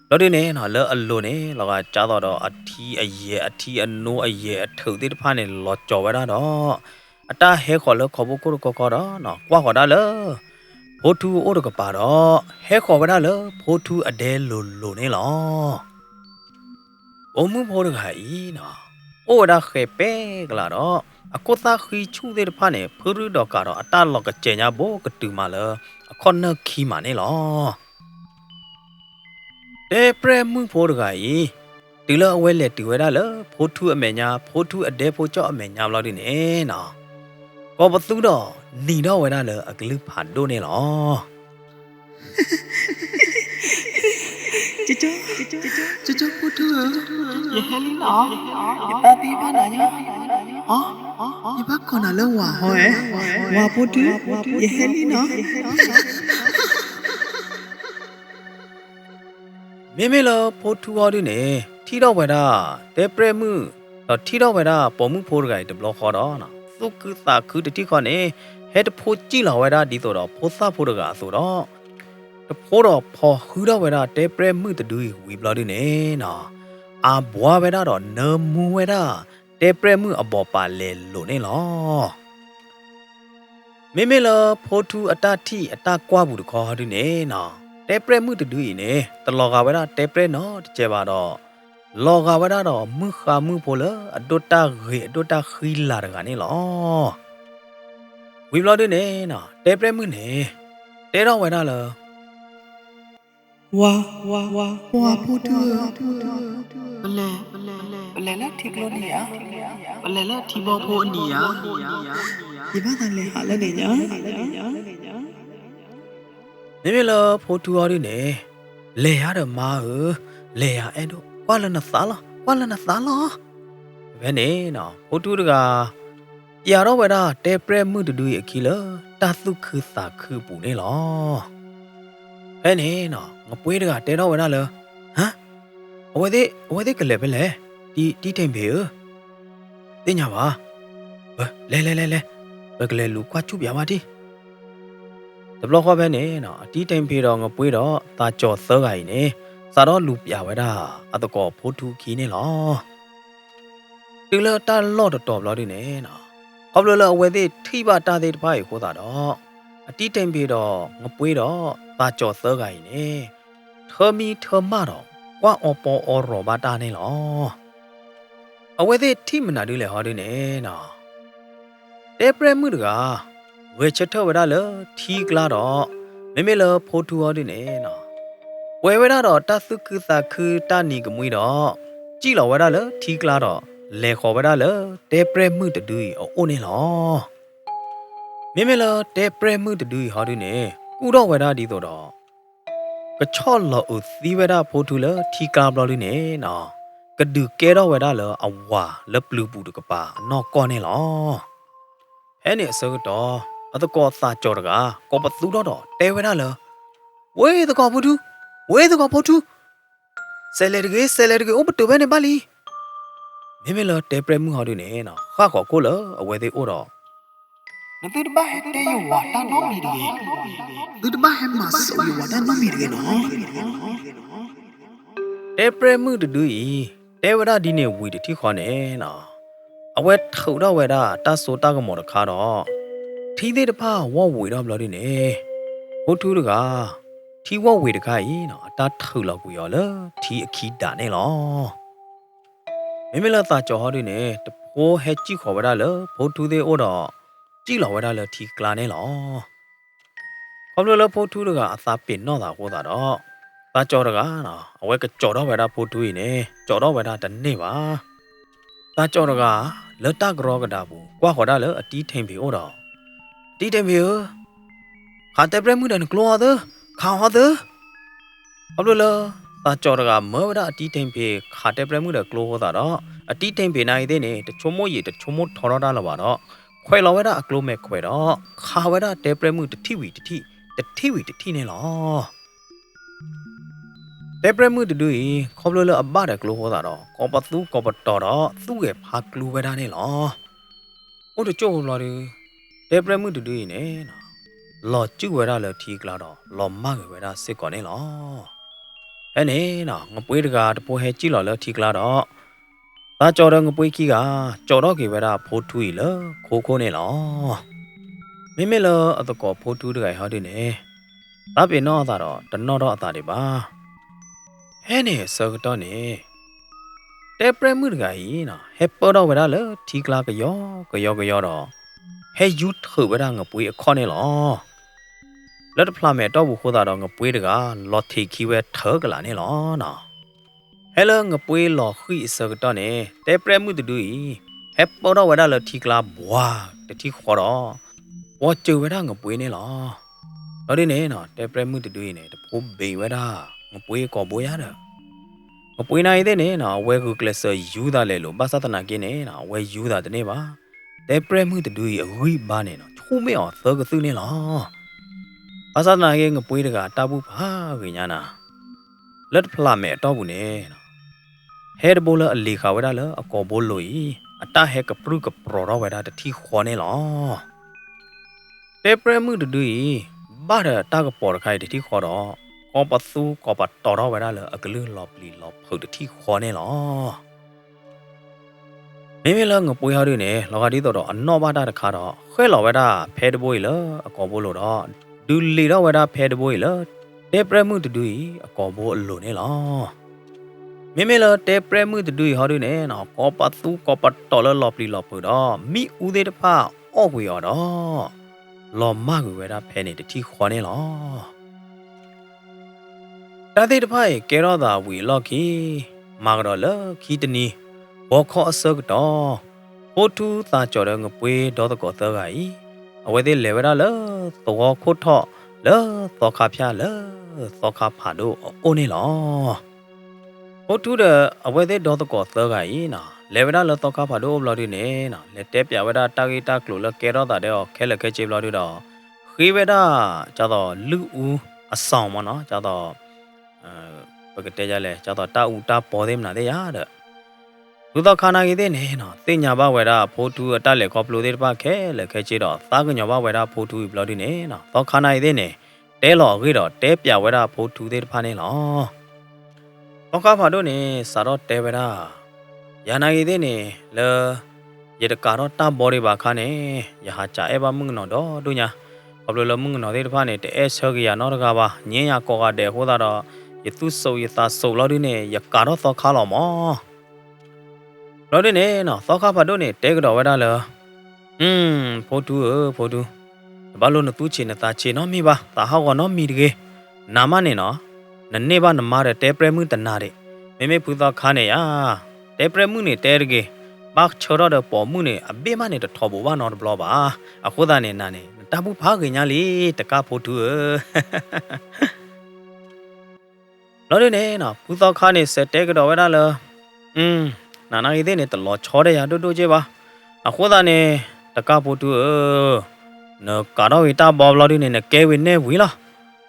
ဘျီဒုန့ၣ်နီၤ လၢအလိၤန့ၣ် လီၤဂာ်ကၢ်သိးဒီးအထံအယဲၢ် အထံအနိအယဲၢ်အထုးသ့ၣ်တဖၣ်န့ၣ် လီၤကၠီၤဝဲဒၣ်ဒီး အတၢ်ဟဲဃီၤလၢခီၣ်ဖိခိၣ်တခီခီဒီးနီၤ ကွၢ်ဃီၤဒၣ်လၢ ဖိထူအအိၣ်တကပၤဒီး ဟဲဃီၤဝဲဒၣ်လၢဖိထူအဒဲလိၤလိၤန့ၣ်လီၤ. ပိာ်မုၣ်ဖိတဂၤအံၤနီၤ အိၣ်ဝဲဒၣ်ဃဲၤပဲကလးဒီး အခိၣ်သၣ်ဃံဆူၣ်သ့ၣ်တဖၣ်န့ၣ် ဖုရူၣ်ဒီးကးဒီးအတၢ်လီၤကစဲၤညါဘိးကတုၤမးလၢ အခီၣ်နၢၣ်ခံမးန့ၣ်လီၤ. တဲပြဲၣ်မုၣ်ဖိတဂၤအံၤ တုၤလၢအဝဲလဲၤတုၤဝဲဒၣ်လၢ ဖိထူအမဲာ်ညါ ဖိထူအဒဲဖိကၠီၣ်အမဲာ်ညါဘျီဒုန့ၣ်နီၤ ကိးပသူဒီးနံၤထီၣ်ဝဲဒၣ်လၢအကလုၢ်ဖးဒိၣ်န့ၣ်လီၤ. ကၠီ ကၠီဖိထူဧၢ, ယဟဲလံနီၤ, ယတၢ်သံဘၣ်နၤညါ, အ, ယဘၣ်ကိးနၤလၢဝၤဟီဧဲ, ဝၤဖိထူ, ယဟဲလံနီၤ. မ့မ့ၢ်လၢဖိထူအီၤဒုန့ၣ် ထံၣ်ထီၣ်ဝဲဒၣ် တဲပြဲၣ်မုၣ် ဒီးထံၣ်ထီၣ်ဝဲဒၣ်ပိာ်မုၣ်ဖိတဂၤအံၤတဘျီဃီဒီး သူၣ်ခုသးခုတထံၣ်ဃီန့ၣ် ဟဲတဖိစံၣ်လီၤဝဲဒၣ်ဒ်သိးဒီးဖိသၣ်ဖိတဂၤအသိးဒီး တဖိဒီးဖီၣ်ဃုထီၣ်ဝဲဒၣ်တဲပြဲၣ်မုၣ်တဒုအံၤဝံၤဘျီဒုန့ၣ်နီၤ အဘှါဝဲဒၣ်ဒီးနၢမူဝဲဒၣ် တဲပြဲၣ်မုၣ်အဘီၣ်ပာ်လဲၤလိာ်န့ၣ်လီၤ. မ့မ့ၢ်လၢဖိထူအတၢ်ထံၣ်အတၢ်ကွၢ်ပူၤတခီဟီဒုန့ၣ်နီၤ တဲပြဲၣ်မုၣ်တဒုအံၤန့ၣ် တလီၤဂာ်ဝဲဒၣ်တဲပြဲၣ်နီတစဲးဘၣ်ဒီး လီၤဂာ်ဝဲဒၣ်ဒီးမုၣ်ဃါမုၣ်ဖိလၢအဒိၣ်တၢ်ဂ့ၤအဒိၣ်တၢ်ဃံလၤတဂၤန့ၣ်လီၤ. ဝံၤဘျီဒုန့ၣ်နီၤ တဲပြဲၣ်မုၣ်န့ၣ် တဲထီၣ်ဝဲဒၣ်လၢ ဝၤ, ဝၤဖိထူဧၢ, ပလဲၤ, ပလဲၤလၢထံကျိနံၤဧါ, ပလဲၤလၢထံဘီဖိအနံၤဧါ, ယဘၣ်သးလဲၤဟးလၢန့ၣ်ညါ. မ့မ့ၢ်လၢဖိထူအီၤဒုန့ၣ် လဲၤယၤဒီးမါဧၢ, လဲၤယၤအဲၣ်ဒိး ကွၢ်လၢနသးလီၤ, ကွၢ်လၢနသးလီၤ. ဖဲန့ၣ်နီၤ ဖိထူတဂၤ ပျးထီၣ်ဝဲဒၣ်တဲပြဲၣ်မုၣ်တဒုအံၤအခံလၢ တၢ်သူၣ်ခုသးခုအပူၤန့ၣ်လီၤ. ဖဲန့ၣ်နီၤ ငပှ့ၤတဂၤတဲထီၣ်ဝဲဒၣ်လၢ ဟါ, အဝဲသ့ၣ်, အဝဲသ့ၣ်ကလဲၤဖဲလဲၣ်, တံထံဖ့ဧၢ, သ့ၣ်ညါဘၣ်, ပ, လဲၤလဲၤလဲၤလဲၤ, ပကလဲၤလူၤကွၢ်ဆူၣ်ပၠးဘၣ်ထံၣ်. တဘျီဃီဖဲန့ၣ်နီၤ အတံထံဖ့ဒီးငပှ့ၤဒီးသးကၠီၤသၢဂၤအံၤန့ၣ် စးထီၣ်လူၤပၠးဝဲဒၣ်အသကိးဖိထူအခံန့ၣ်လီၤ. တုၤလၢတၢ်လီၢ်တတီၤဘျီဒုန့ၣ်နီၤ ခီဖျိလၢအဝဲသ့ၣ်ထံၣ်ဘၣ်တၢ်သ့ၣ်တဖၣ်အံၤအဃိသတးဒီး အတံထံဖ့ဒီးငပှ့ၤဒီးသးကၠီၤသၢဂၤအံၤန့ၣ် ထၢမံထၢမၢ်ဒီး ကွၢ်အီပီအီရီၤဘၣ်တၢ်န့ၣ်လီၤ. အဝဲသ့ၣ်ထံၣ်မနုၤဒုလဲၣ်ဟီဒုန့ၣ်နီၤ တဲပြဲၣ်မုၣ်တဂၤ ဂဲၤဆၢထၢၣ်ဝဲဒၣ်လၢထံကျါဒီး မ့မ့ၢ်လၢဖိထူအီၤဒုန့ၣ်နီၤ ပှဲၤဝဲဒၣ်ဒီးတၢ်သူၣ်ခုသးခုတၢ်နံၤကမှံဒီး စံၣ်လီၤဝဲဒၣ်လၢထံကျါဒီး လဲၤဃီၤဝဲဒၣ်လၢတဲပြဲၣ်မုၣ်တဒုအံၤအအိၣ်န့ၣ်လီၤ. မ့မ့ၢ်လၢတဲပြဲၣ်မုၣ်တဒုအံၤဟီဒုန့ၣ် ကူၣ်ထီၣ်ဝဲဒၣ်ဒ်သိးဒီး ကဆီၣ်လီၤအုးသံဝဲဒၣ်ဖိထူလၢထံကျါဘျီဒုန့ၣ်နီၤ ကဒုးကဲထီၣ်ဝဲဒၣ်လၢအဝၤလၢပျုၤပူၤတကပၤအနီၢ်ကီၢ်န့ၣ်လီၤ. ဖဲန့ၣ်အဆၢကတီၢ် အသကိးသးကၠီၤတဂၤ ကိးပသူထီၣ်ဒီးတဲဝဲဒၣ်လၢ ဝ့သကိးဖိထူ, ဝ့သကိးဖိထူ, စဲးလဲၤတဂ့ၤ, စဲးလဲၤတဂ့ၤ, အိၣ်ပတုာ်ဖဲန့ၣ်ဘၣ်လံ. မ့မ့ၢ်လၢတဲပြဲၣ်မုၣ်ဟီဒုန့ၣ်နီၤ ဃၣ်ဃီၤခိၣ်လၢအဝဲသ့ၣ်အိၣ်ဒီး နသုတဘၣ်ဟဲတဲယဝၤတၢ်နီတမံၤတဂ့ၤ. သုတဘၣ်ဟဲမၤစၢၤယဝၤတၢ်နီတမံၤတဂ့ၤနီၤ. တဲပြဲၢ်မုၣ်တဒုအံၤ တဲဝဲဒၣ်ဒ်န့ၣ်ဝံၤတထံၣ်ဃီန့ၣ်နီၤ, အဝဲထုးထီၣ်ဝဲဒၣ်တၢ်စိတၢ်ကမီၤတခါဒီး ထံသ့ၣ်တဖၣ်ဝီၢ်ဝံၤထီၣ်ဘျီဒုန့ၣ်, ဖိထူတဂၤ ထံဝီၢ်ဝံၤတခါအံၤနီၤ အတၢ်ထုးလီၤကွံာ်အီၤလၢထံအခံဒးန့ၣ်လီၤ. မ့မ့ၢ်လၢသးကၠီၤဟီဒုန့ၣ် တဖိဟဲစံၣ်ဃီၤဝဲဒၣ်လၢဖိထူသ့ၣ်အိၣ်ဒီး စံၣ်လီၤဝဲဒၣ်လၢထံကျါန့ၣ်လီၤ. ခီဖျိလၢဖိထူတဂၤအသးပ့ၤနီၣ်သးအဃိသတးဒီး သးကၠီၤတဂၤနီၤ အဝဲကကၠီၤထီၣ်ဝဲဒၣ်ဖိထူအံၤန့ၣ် ကၠီၤထီၣ်ဝဲဒၣ်တန့ၢ်ဘၣ်. သးကၠီၤတဂၤ လၢတၢ်ကရီကဒါပူၤ ကွၢ်ဃီၤဒၣ်လၢအတံထ့ၣ်ဖံးအိၣ်ဒီး အတံထ့ၣ်ဖံးဧၢ, ခးတဲပြဲၢ်မုၣ်ဒီးနကျိအီၤသု, ခးအီၤသု. ခီဖျိလၢ သးကၠီၤတဂၤမၢဝဲဒၣ်အတံထ့ၣ်ဖံး ခးတဲပြဲၢ်မုၣ်ဒီးကျိအဃိသတးဒီး အတံထ့ၣ်ဖံးနာ်အံၤသ့ၣ်န့ၣ် တဆိကမိၣ်ယံာ်တဆိကမိၣ်ထီထီၣ်တၢ်လၢၤဘၣ်ဒီး ခွဲးလီၤဝဲဒၣ်အကျိမဲာ်ခွဲးဒီး ခးဝဲဒၣ်တဲပြဲၢ်မုၣ်တထံၣ်ဝံၤတထံၣ်, တထံၣ်ဝံၤတထံၣ်န့ၣ်လီၤ. တဲပြဲၢ်မုၣ်တဒုအံၤ ခီဖျိလၢအဘၣ်ဒီးကျိအဃိသတးဒီး ကိးပသူကိးပတီၤဒီး သူၣ်ဂဲၤဖးကျူဝဲဒၣ်န့ၣ်လီၤ. အိၣ်တကၠိၢ်ဖိဘျီဒု တဲပြဲၢ်မုၣ်တဒုအံၤန့ၣ် လီၤစုၣ်ဝဲဒၣ်လၢထံကျါဒီး လီၤမၢ်ဂ့ၤဝဲဒၣ်စ့ၢ်ကီးန့ၣ်လီၤ. ဖဲန့ၣ် ငပှ့ၤတဂၤတဖိဟဲစံၣ်လီၤလၢထံကျါဒီး သးကၠီၤဒီးငပှ့ၤခံဂၤ ကၠီၤထီၣ်က့ၤဝဲဒၣ်ဖိထူအံၤလၢခိခိၣ်န့ၣ်လီၤ. မ့မ့ၢ်လၢအသကိးဖိထူတဂၤအံၤဟီဒုန့ၣ် သးပ့ၤနီၣ်အသးဒီးတနီၣ်ထီၣ်အသးဒံးဘၣ်. ဖဲန့ၣ်အဆၢကတီၢ်န့ၣ် တဲပြဲၢ်မုၣ်တဂၤအံၤ ဟဲပၢၢ်ထီၣ်ဝဲဒၣ်လၢထံကျါကယီကယီကယီဒီး ဟဲယူၤထုးဝဲဒၣ်ငပှ့ၤအခီၣ်န့ၣ်လီၤ. လၢတဖျးမဲာ်အတီၢ်ပူၤအဃိသတးဒီး ငပှ့ၤတဂၤ လီၤထံးခံဝဲထၢကလာ်န့ၣ်လီၤ. ဖဲလၢငပှ့ၤလီၤဃံၣ်အဆၢကတီၢ်န့ၣ် တဲပြဲၢ်မုၣ်တဒုအံၤ ဟဲပၢၢ်ထီၣ်ဝဲဒၣ်လၢထံကျါဘှၤတထံၣ်ဃီဒီး ပှီၤစၢၤဝဲဒၣ်ငပှ့ၤန့ၣ်လီၤ. ဒီးဒ်န့ၣ်နီၤ တဲပြဲၢ်မုၣ်တဒုအံၤန့ၣ် တဖိဘ့းဝဲဒၣ် ငပှ့ၤကိာ်ဘိယါဒီး ငပှ့ၤနာ်အံၤသ့ၣ်န့ၣ်နီၤ အဝဲဂုာ်ကျဲးစၢးယူၤသးလဲၤလိာ် ဘၣ်ဆၣ်သနာ်က့န့ၣ်နီၤ အဝဲယူၤသးတန့ၢ်ဘၣ်. တဲပြဲၢ်မုၣ်တဒုအံၤအဂံၢ်အဘါန့ၣ်နီၤ ဆူၣ်မ့ၢ်အီၤသၢကသုၣ်န့ၣ်လီၤ. ဘၣ်ဆၣ်သနာ်က့ ငပှ့ၤတဂၤတၢ်ဘူၣ်ဖးဂ့ၤညါနၤ လၢတဖျးမဲာ်အတီၢ်ပူၤန့ၣ် ဖဲတဘိလၢအလံၤဃာ်ဝဲဒၣ်လၢအကိာ်ဘိလိၤအံၤ အတၢ်ဟဲကပြုၢ်ကပြီၤထီၣ်ဝဲဒၣ်တထံၣ်ဃီန့ၣ်လီၤ. တဲပြဲၢ်မုၣ်တဒုအံၤ ဘၣ်ဒီးတၢ်ကပီၤတခါအံၤတထံၣ်ဃီဒီး ကိးပသူကိးပတီၤထီၣ်ဝဲဒၣ်လၢအကလုၢ်လီၤပျံၤလီၤဖုးတထံၣ်ဃီန့ၣ်လီၤ. မ့မ့ၢ်လၢငပှ့ၤဟီဒုန့ၣ် လီၤဂာ်ဒ်သိးဒီးအနီၣ်ဘၣ်တၢ်တခါဒီး ဃဲၣ်လီၤဝဲဒၣ်ဖဲတဘိအံၤလၢအကိာ်ဘိလိၤဒီး ဒုးလ့ၤထီၣ်ဝဲဒၣ်ဖဲတဘိအံၤလၢ တဲပြဲၢ်မုၣ်တဒုအံၤအကိာ်ဘိအလိၤန့ၣ်လီၤ. မ့မ့ၢ်လၢတဲပြဲၢ်မုၣ်တဒုအံၤဟီဒုန့ၣ်နီၤ ကိးပသူကိးပတီၤလၢလီၤပျံၤလီၤဖုးဒီး မ့ၣ်အူသ့ၣ်တဖၣ်အီၣ်ကွံာ်အီၤဒီး လီၤမၢ်ကွံာ်ဝဲဒၣ်ဖဲန့ၣ်တထံၣ်ဃီန့ၣ်လီၤ. တၢ်သ့ၣ်တဖၣ်အံၤကဲထီၣ်သးဝံၤအလီၢ်ခံ မၤကဒီးလၢခံတနံၤ ဂီၤခီအဆၢကတီၢ် ဖိထူသးကၠီၤဒီးငပှ့ၤဒီသကိးသၢဂၤအံၤ အဝဲသ့ၣ်လဲၤဝဲဒၣ်လၢသဝီခိၣ်ထီၣ်လၢသီခါဖၠၣ်လၢ သီခါဖးဒိၣ်အအိၣ်န့ၣ်လီၤ. ဖိထူဒီးအဝဲသ့ၣ်ဒီသကိးသၢဂၤအံၤနီၤ လဲၤဝဲဒၣ်လၢသီခါဖးဒိၣ်အိၣ်ဘျီဒုန့ၣ်နီၤ လဲၤတဲပၠးဝဲဒၣ်တၢ်ဂ့ၢ်တၢ်ကျိၤလၢကဲထီၣ်သးဒီးအီၤခဲလၢာ်ခဲဆ့ဘျီဒုဒီး ဃ့ဝဲဒၣ် ကသိးလုၢ်အူအစီၤမနီၤ ကသိး ပကတဲယလဲၣ် ကသိးတၢ်အူတၢ်ပီသ့ၣ်မနုၤသ့ၣ်ယါဒီး ဖုသီခါနာ်ဂ့ၤသ့ၣ်န့ၣ်နီၤ သ့ၣ်ညါဘၣ်ဝဲဒၣ်ဖိထူအတၢ်လဲၤခီဖျိသ့ၣ်တဖၣ်ခဲလၢာ်ခဲဆ့ဒီး သးကညီၤဘၣ်ဝဲဒၣ်ဖိထူအံၤဘျီဒုန့ၣ်နီၤ သီခါနာ်ဂ့ၤသ့ၣ်န့ၣ် တဲလီၤအဂ့ၢ်ဒီးတဲပၠးဝဲဒၣ်ဖိထူသ့ၣ်တဖၣ်န့ၣ်လီၤ. သီခါဖးဒိၣ်န့ၣ် စးထီၣ်တဲဝဲဒၣ် ယၤနာ်ဂ့ၤသ့ၣ်န့ၣ် လၢ ယတကးထီၣ်တၢ်ဘီဒံးဘၣ်အခါန့ၣ် ယဟးစံးအဲၣ်ဘၣ်မုၣ်ကနီၤဒီဒိၣ်ညါ, ခီဖျိလၢမုၣ်ကနီၤသ့ၣ်တဖၣ်န့ၣ် တအဲၣ်ဆၢက့ၤယၤနီတဂၤဘၣ်, ငြင်းယၤကိးဂၤဒဲးအဃိသတးဒီး ယသူၣ်စိးယသးစိးလီၤဒုန့ၣ် ယကးထီၣ်သီခါလီၤမး. ဘျီဒုန့ၣ်နီၤ သီခါဖးဒိၣ်န့ၣ် တဲကဒီးဝဲဒၣ်လၢ အု ဖိထူဧၢ ဖိထူ, တဘၣ်လိၣ်နသူၣ်ဆံးနသးဆံးနီတမံၤဘၣ်, သးဟးဂီၤနီတမံၤတဂ့ၤ. နၤမးန့ၣ်နီၤ, နန့ၢ်ဘၣ်နမါဒီးတဲပြဲၢ်မုၣ်တနၤဒံး, မ့မ့ၢ်ဖုသီခါန့ၣ်ဧါ, တဲပြဲၢ်မုၣ်န့ၣ်တဲတဂ့ၤ, ဘၣ်ဆၢထီၣ်ဒီးပိာ်မုၣ်န့ၣ် အဘ့ၣ်မးန့ၣ်တထီဘိးဘၣ်နီတဘျီဘၣ်. အဃိသတးန့ၣ် နၤန့ၣ် နတၢ်ဘူၣ်ဖးဂ့ၤညါလံ တကၢ်ဖိထူဧၢ. ဘျီဒုန့ၣ်နီၤ ဖုသီခါန့ၣ် စဲးတဲကဒီးဝဲဒၣ်လၢ အု နၤနာ်ဂ့ၤသ့ၣ်န့ၣ် တလီၤဆီဒီးယၤဒိၣ်ဒိၣ်က့ဘၣ်. အဃိသတးန့ၣ် တကၢ်ဖိထူဧၢ, နကးထီၣ်ဂ့ၤတၢ်ဘီဘျီဒုန့ၣ် နကဲဝံၤနဲၣ်ဝံၤလီၤ.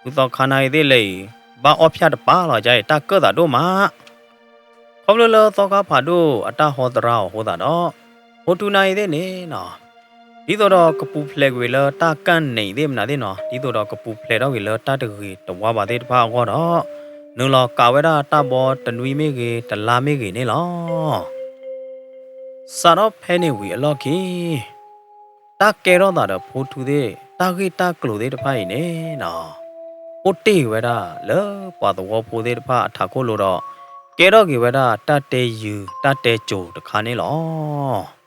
ဖုသီခါနာ်ဂ့ၤသ့ၣ်လဲၤအံၤ ဘၣ်အီၣ်ဖၠၣ်တပၤလီၤ ယါအံၤ တၢ်ကၢၣ်သးဒိၣ်မး. ခီဖျိလၢသီခါဖးဒိၣ်အတၢ်ဟီသရၣ်အီၤအဃိသတးဒီး ဖိထူနာ်ဂ့ၤသ့ၣ်န့ၣ်နီၤ ဒ်သိးဒီးကပူၤဖျဲးကွံာ်လၢတၢ်ကၢ်န့ၣ်သ့ၣ်မနုၤသ့ၣ်နီၤ, ဒ်သိးဒီးကပူၤဖျဲးထီၣ်ကွံာ်လၢတၢ်တဂ့ၤတဝါဘၣ်သ့ၣ်တဖၣ်အဂီၢ်ဒီး, နုာ်လီၤကးဝဲဒၣ်တၢ်ဘီတနွံမ့ၢ်ဂ့ၤ တလါမ့ၢ်ဂ့ၤန့ၣ်လီၤ. စးထီၣ်ဖဲန့ၣ်ဝံၤအလီၢ်ခံ တၢ်ကဲထီၣ်သးဒီးဖိထူသ့ၣ် တၢ်ဂ့ၢ်တၢ်ကျိၤသ့ၣ်တဖၣ်အံၤန့ၣ်နီၤ, အိၣ်တ့ၢ်ဝဲဒၣ်လၢပှၤသဝီဖိသ့ၣ်တဖၣ်အထးခိၣ်လိၤဒီး, ကဲထီၣ်က့ၤဝဲဒၣ်တၢ်တဲယုာ်တၢ်တဲစိၤတခါန့ၣ်လီၤ.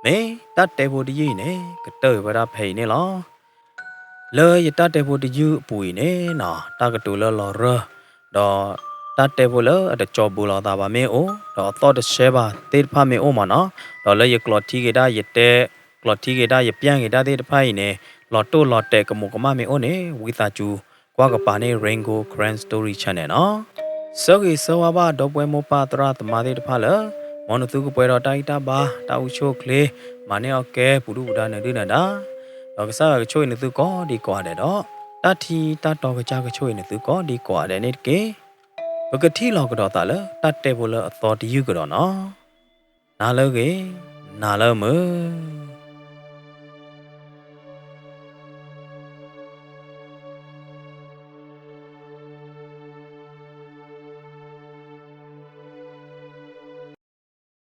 မ့ၢ်တၢ်တဲဖိတယုၢ်အံၤန့ၣ် ကတၢၢ်က့ၤဝဲဒၣ်ဖဲအံၤန့ၣ်လီၤ. လၢယတၢ်တဲဖိတယုၢ်အပူၤအံၤန့ၣ်နီၤ, တၢ်ကတိၤလၢလီၤရၢၢ်, ဒီးတၢ်တဲဖိလၢအတကၠီၤဘုးလိာ်သးဘၣ်မ့ၢ်အိၣ်, ဒီးအသီၣ်တဆှဲဘၣ်သ့ၣ်တဖၣ်မ့ၢ်အိၣ်မးနီၤ, ဒီးလၢယကျိးထံက့ၤဒၣ်ယတဲ, ကျိးထံက့ၤဒၣ်ယပျၢ်က့ၤဒၣ်သ့ၣ်တဖၣ်အံၤန့ၣ်, လီၤတိၢ်လီၤတဲာ်ကမူးကမၣ်မ့ၢ်အိၣ်န့ၣ်, ဝံသးစူၤကွၢ်ကပၤန့ၣ် Rain Gold Karen Story Channel နီၤ. ဆၢဂ့ၤဆၢဝါဘၣ်ဒီပုၢ်ဝဲၢ်မိၢ်ပၢ်သရၣ်သမါသ့ၣ်တဖၣ်လၢ, မ်နသုကပှဲၤဒီးတၢ်ဂံၢ်တၢ်ဘါ တၢ်အိၣ်ဆူၣ်အိၣ်ချ့, မၤန့ၢ်အီၣ်ကဲ ပူၤဒုၣ်ပူၤဒါ နဒုၣ်နဒါ, ဒီးကစၢ်ယွၤကဆိၣ်ဂ့ၤနသုကိးဒံကိးဂၤဒဲးဒီး, တၢ်ထံတၢ်တီကစၢ်ကဆိၣ်ဂ့ၤနသုကိးဒံကိးဂၤဒဲးန့ၣ်တက့ၢ်. ပကထံၣ်လီၤကဒီးသးလၢတၢ်တဲဖိလၢအသီတယုၢ်ကဒီးနီၤ. နၤလၢအဂ့ၤ, နၤလၢအမုာ်.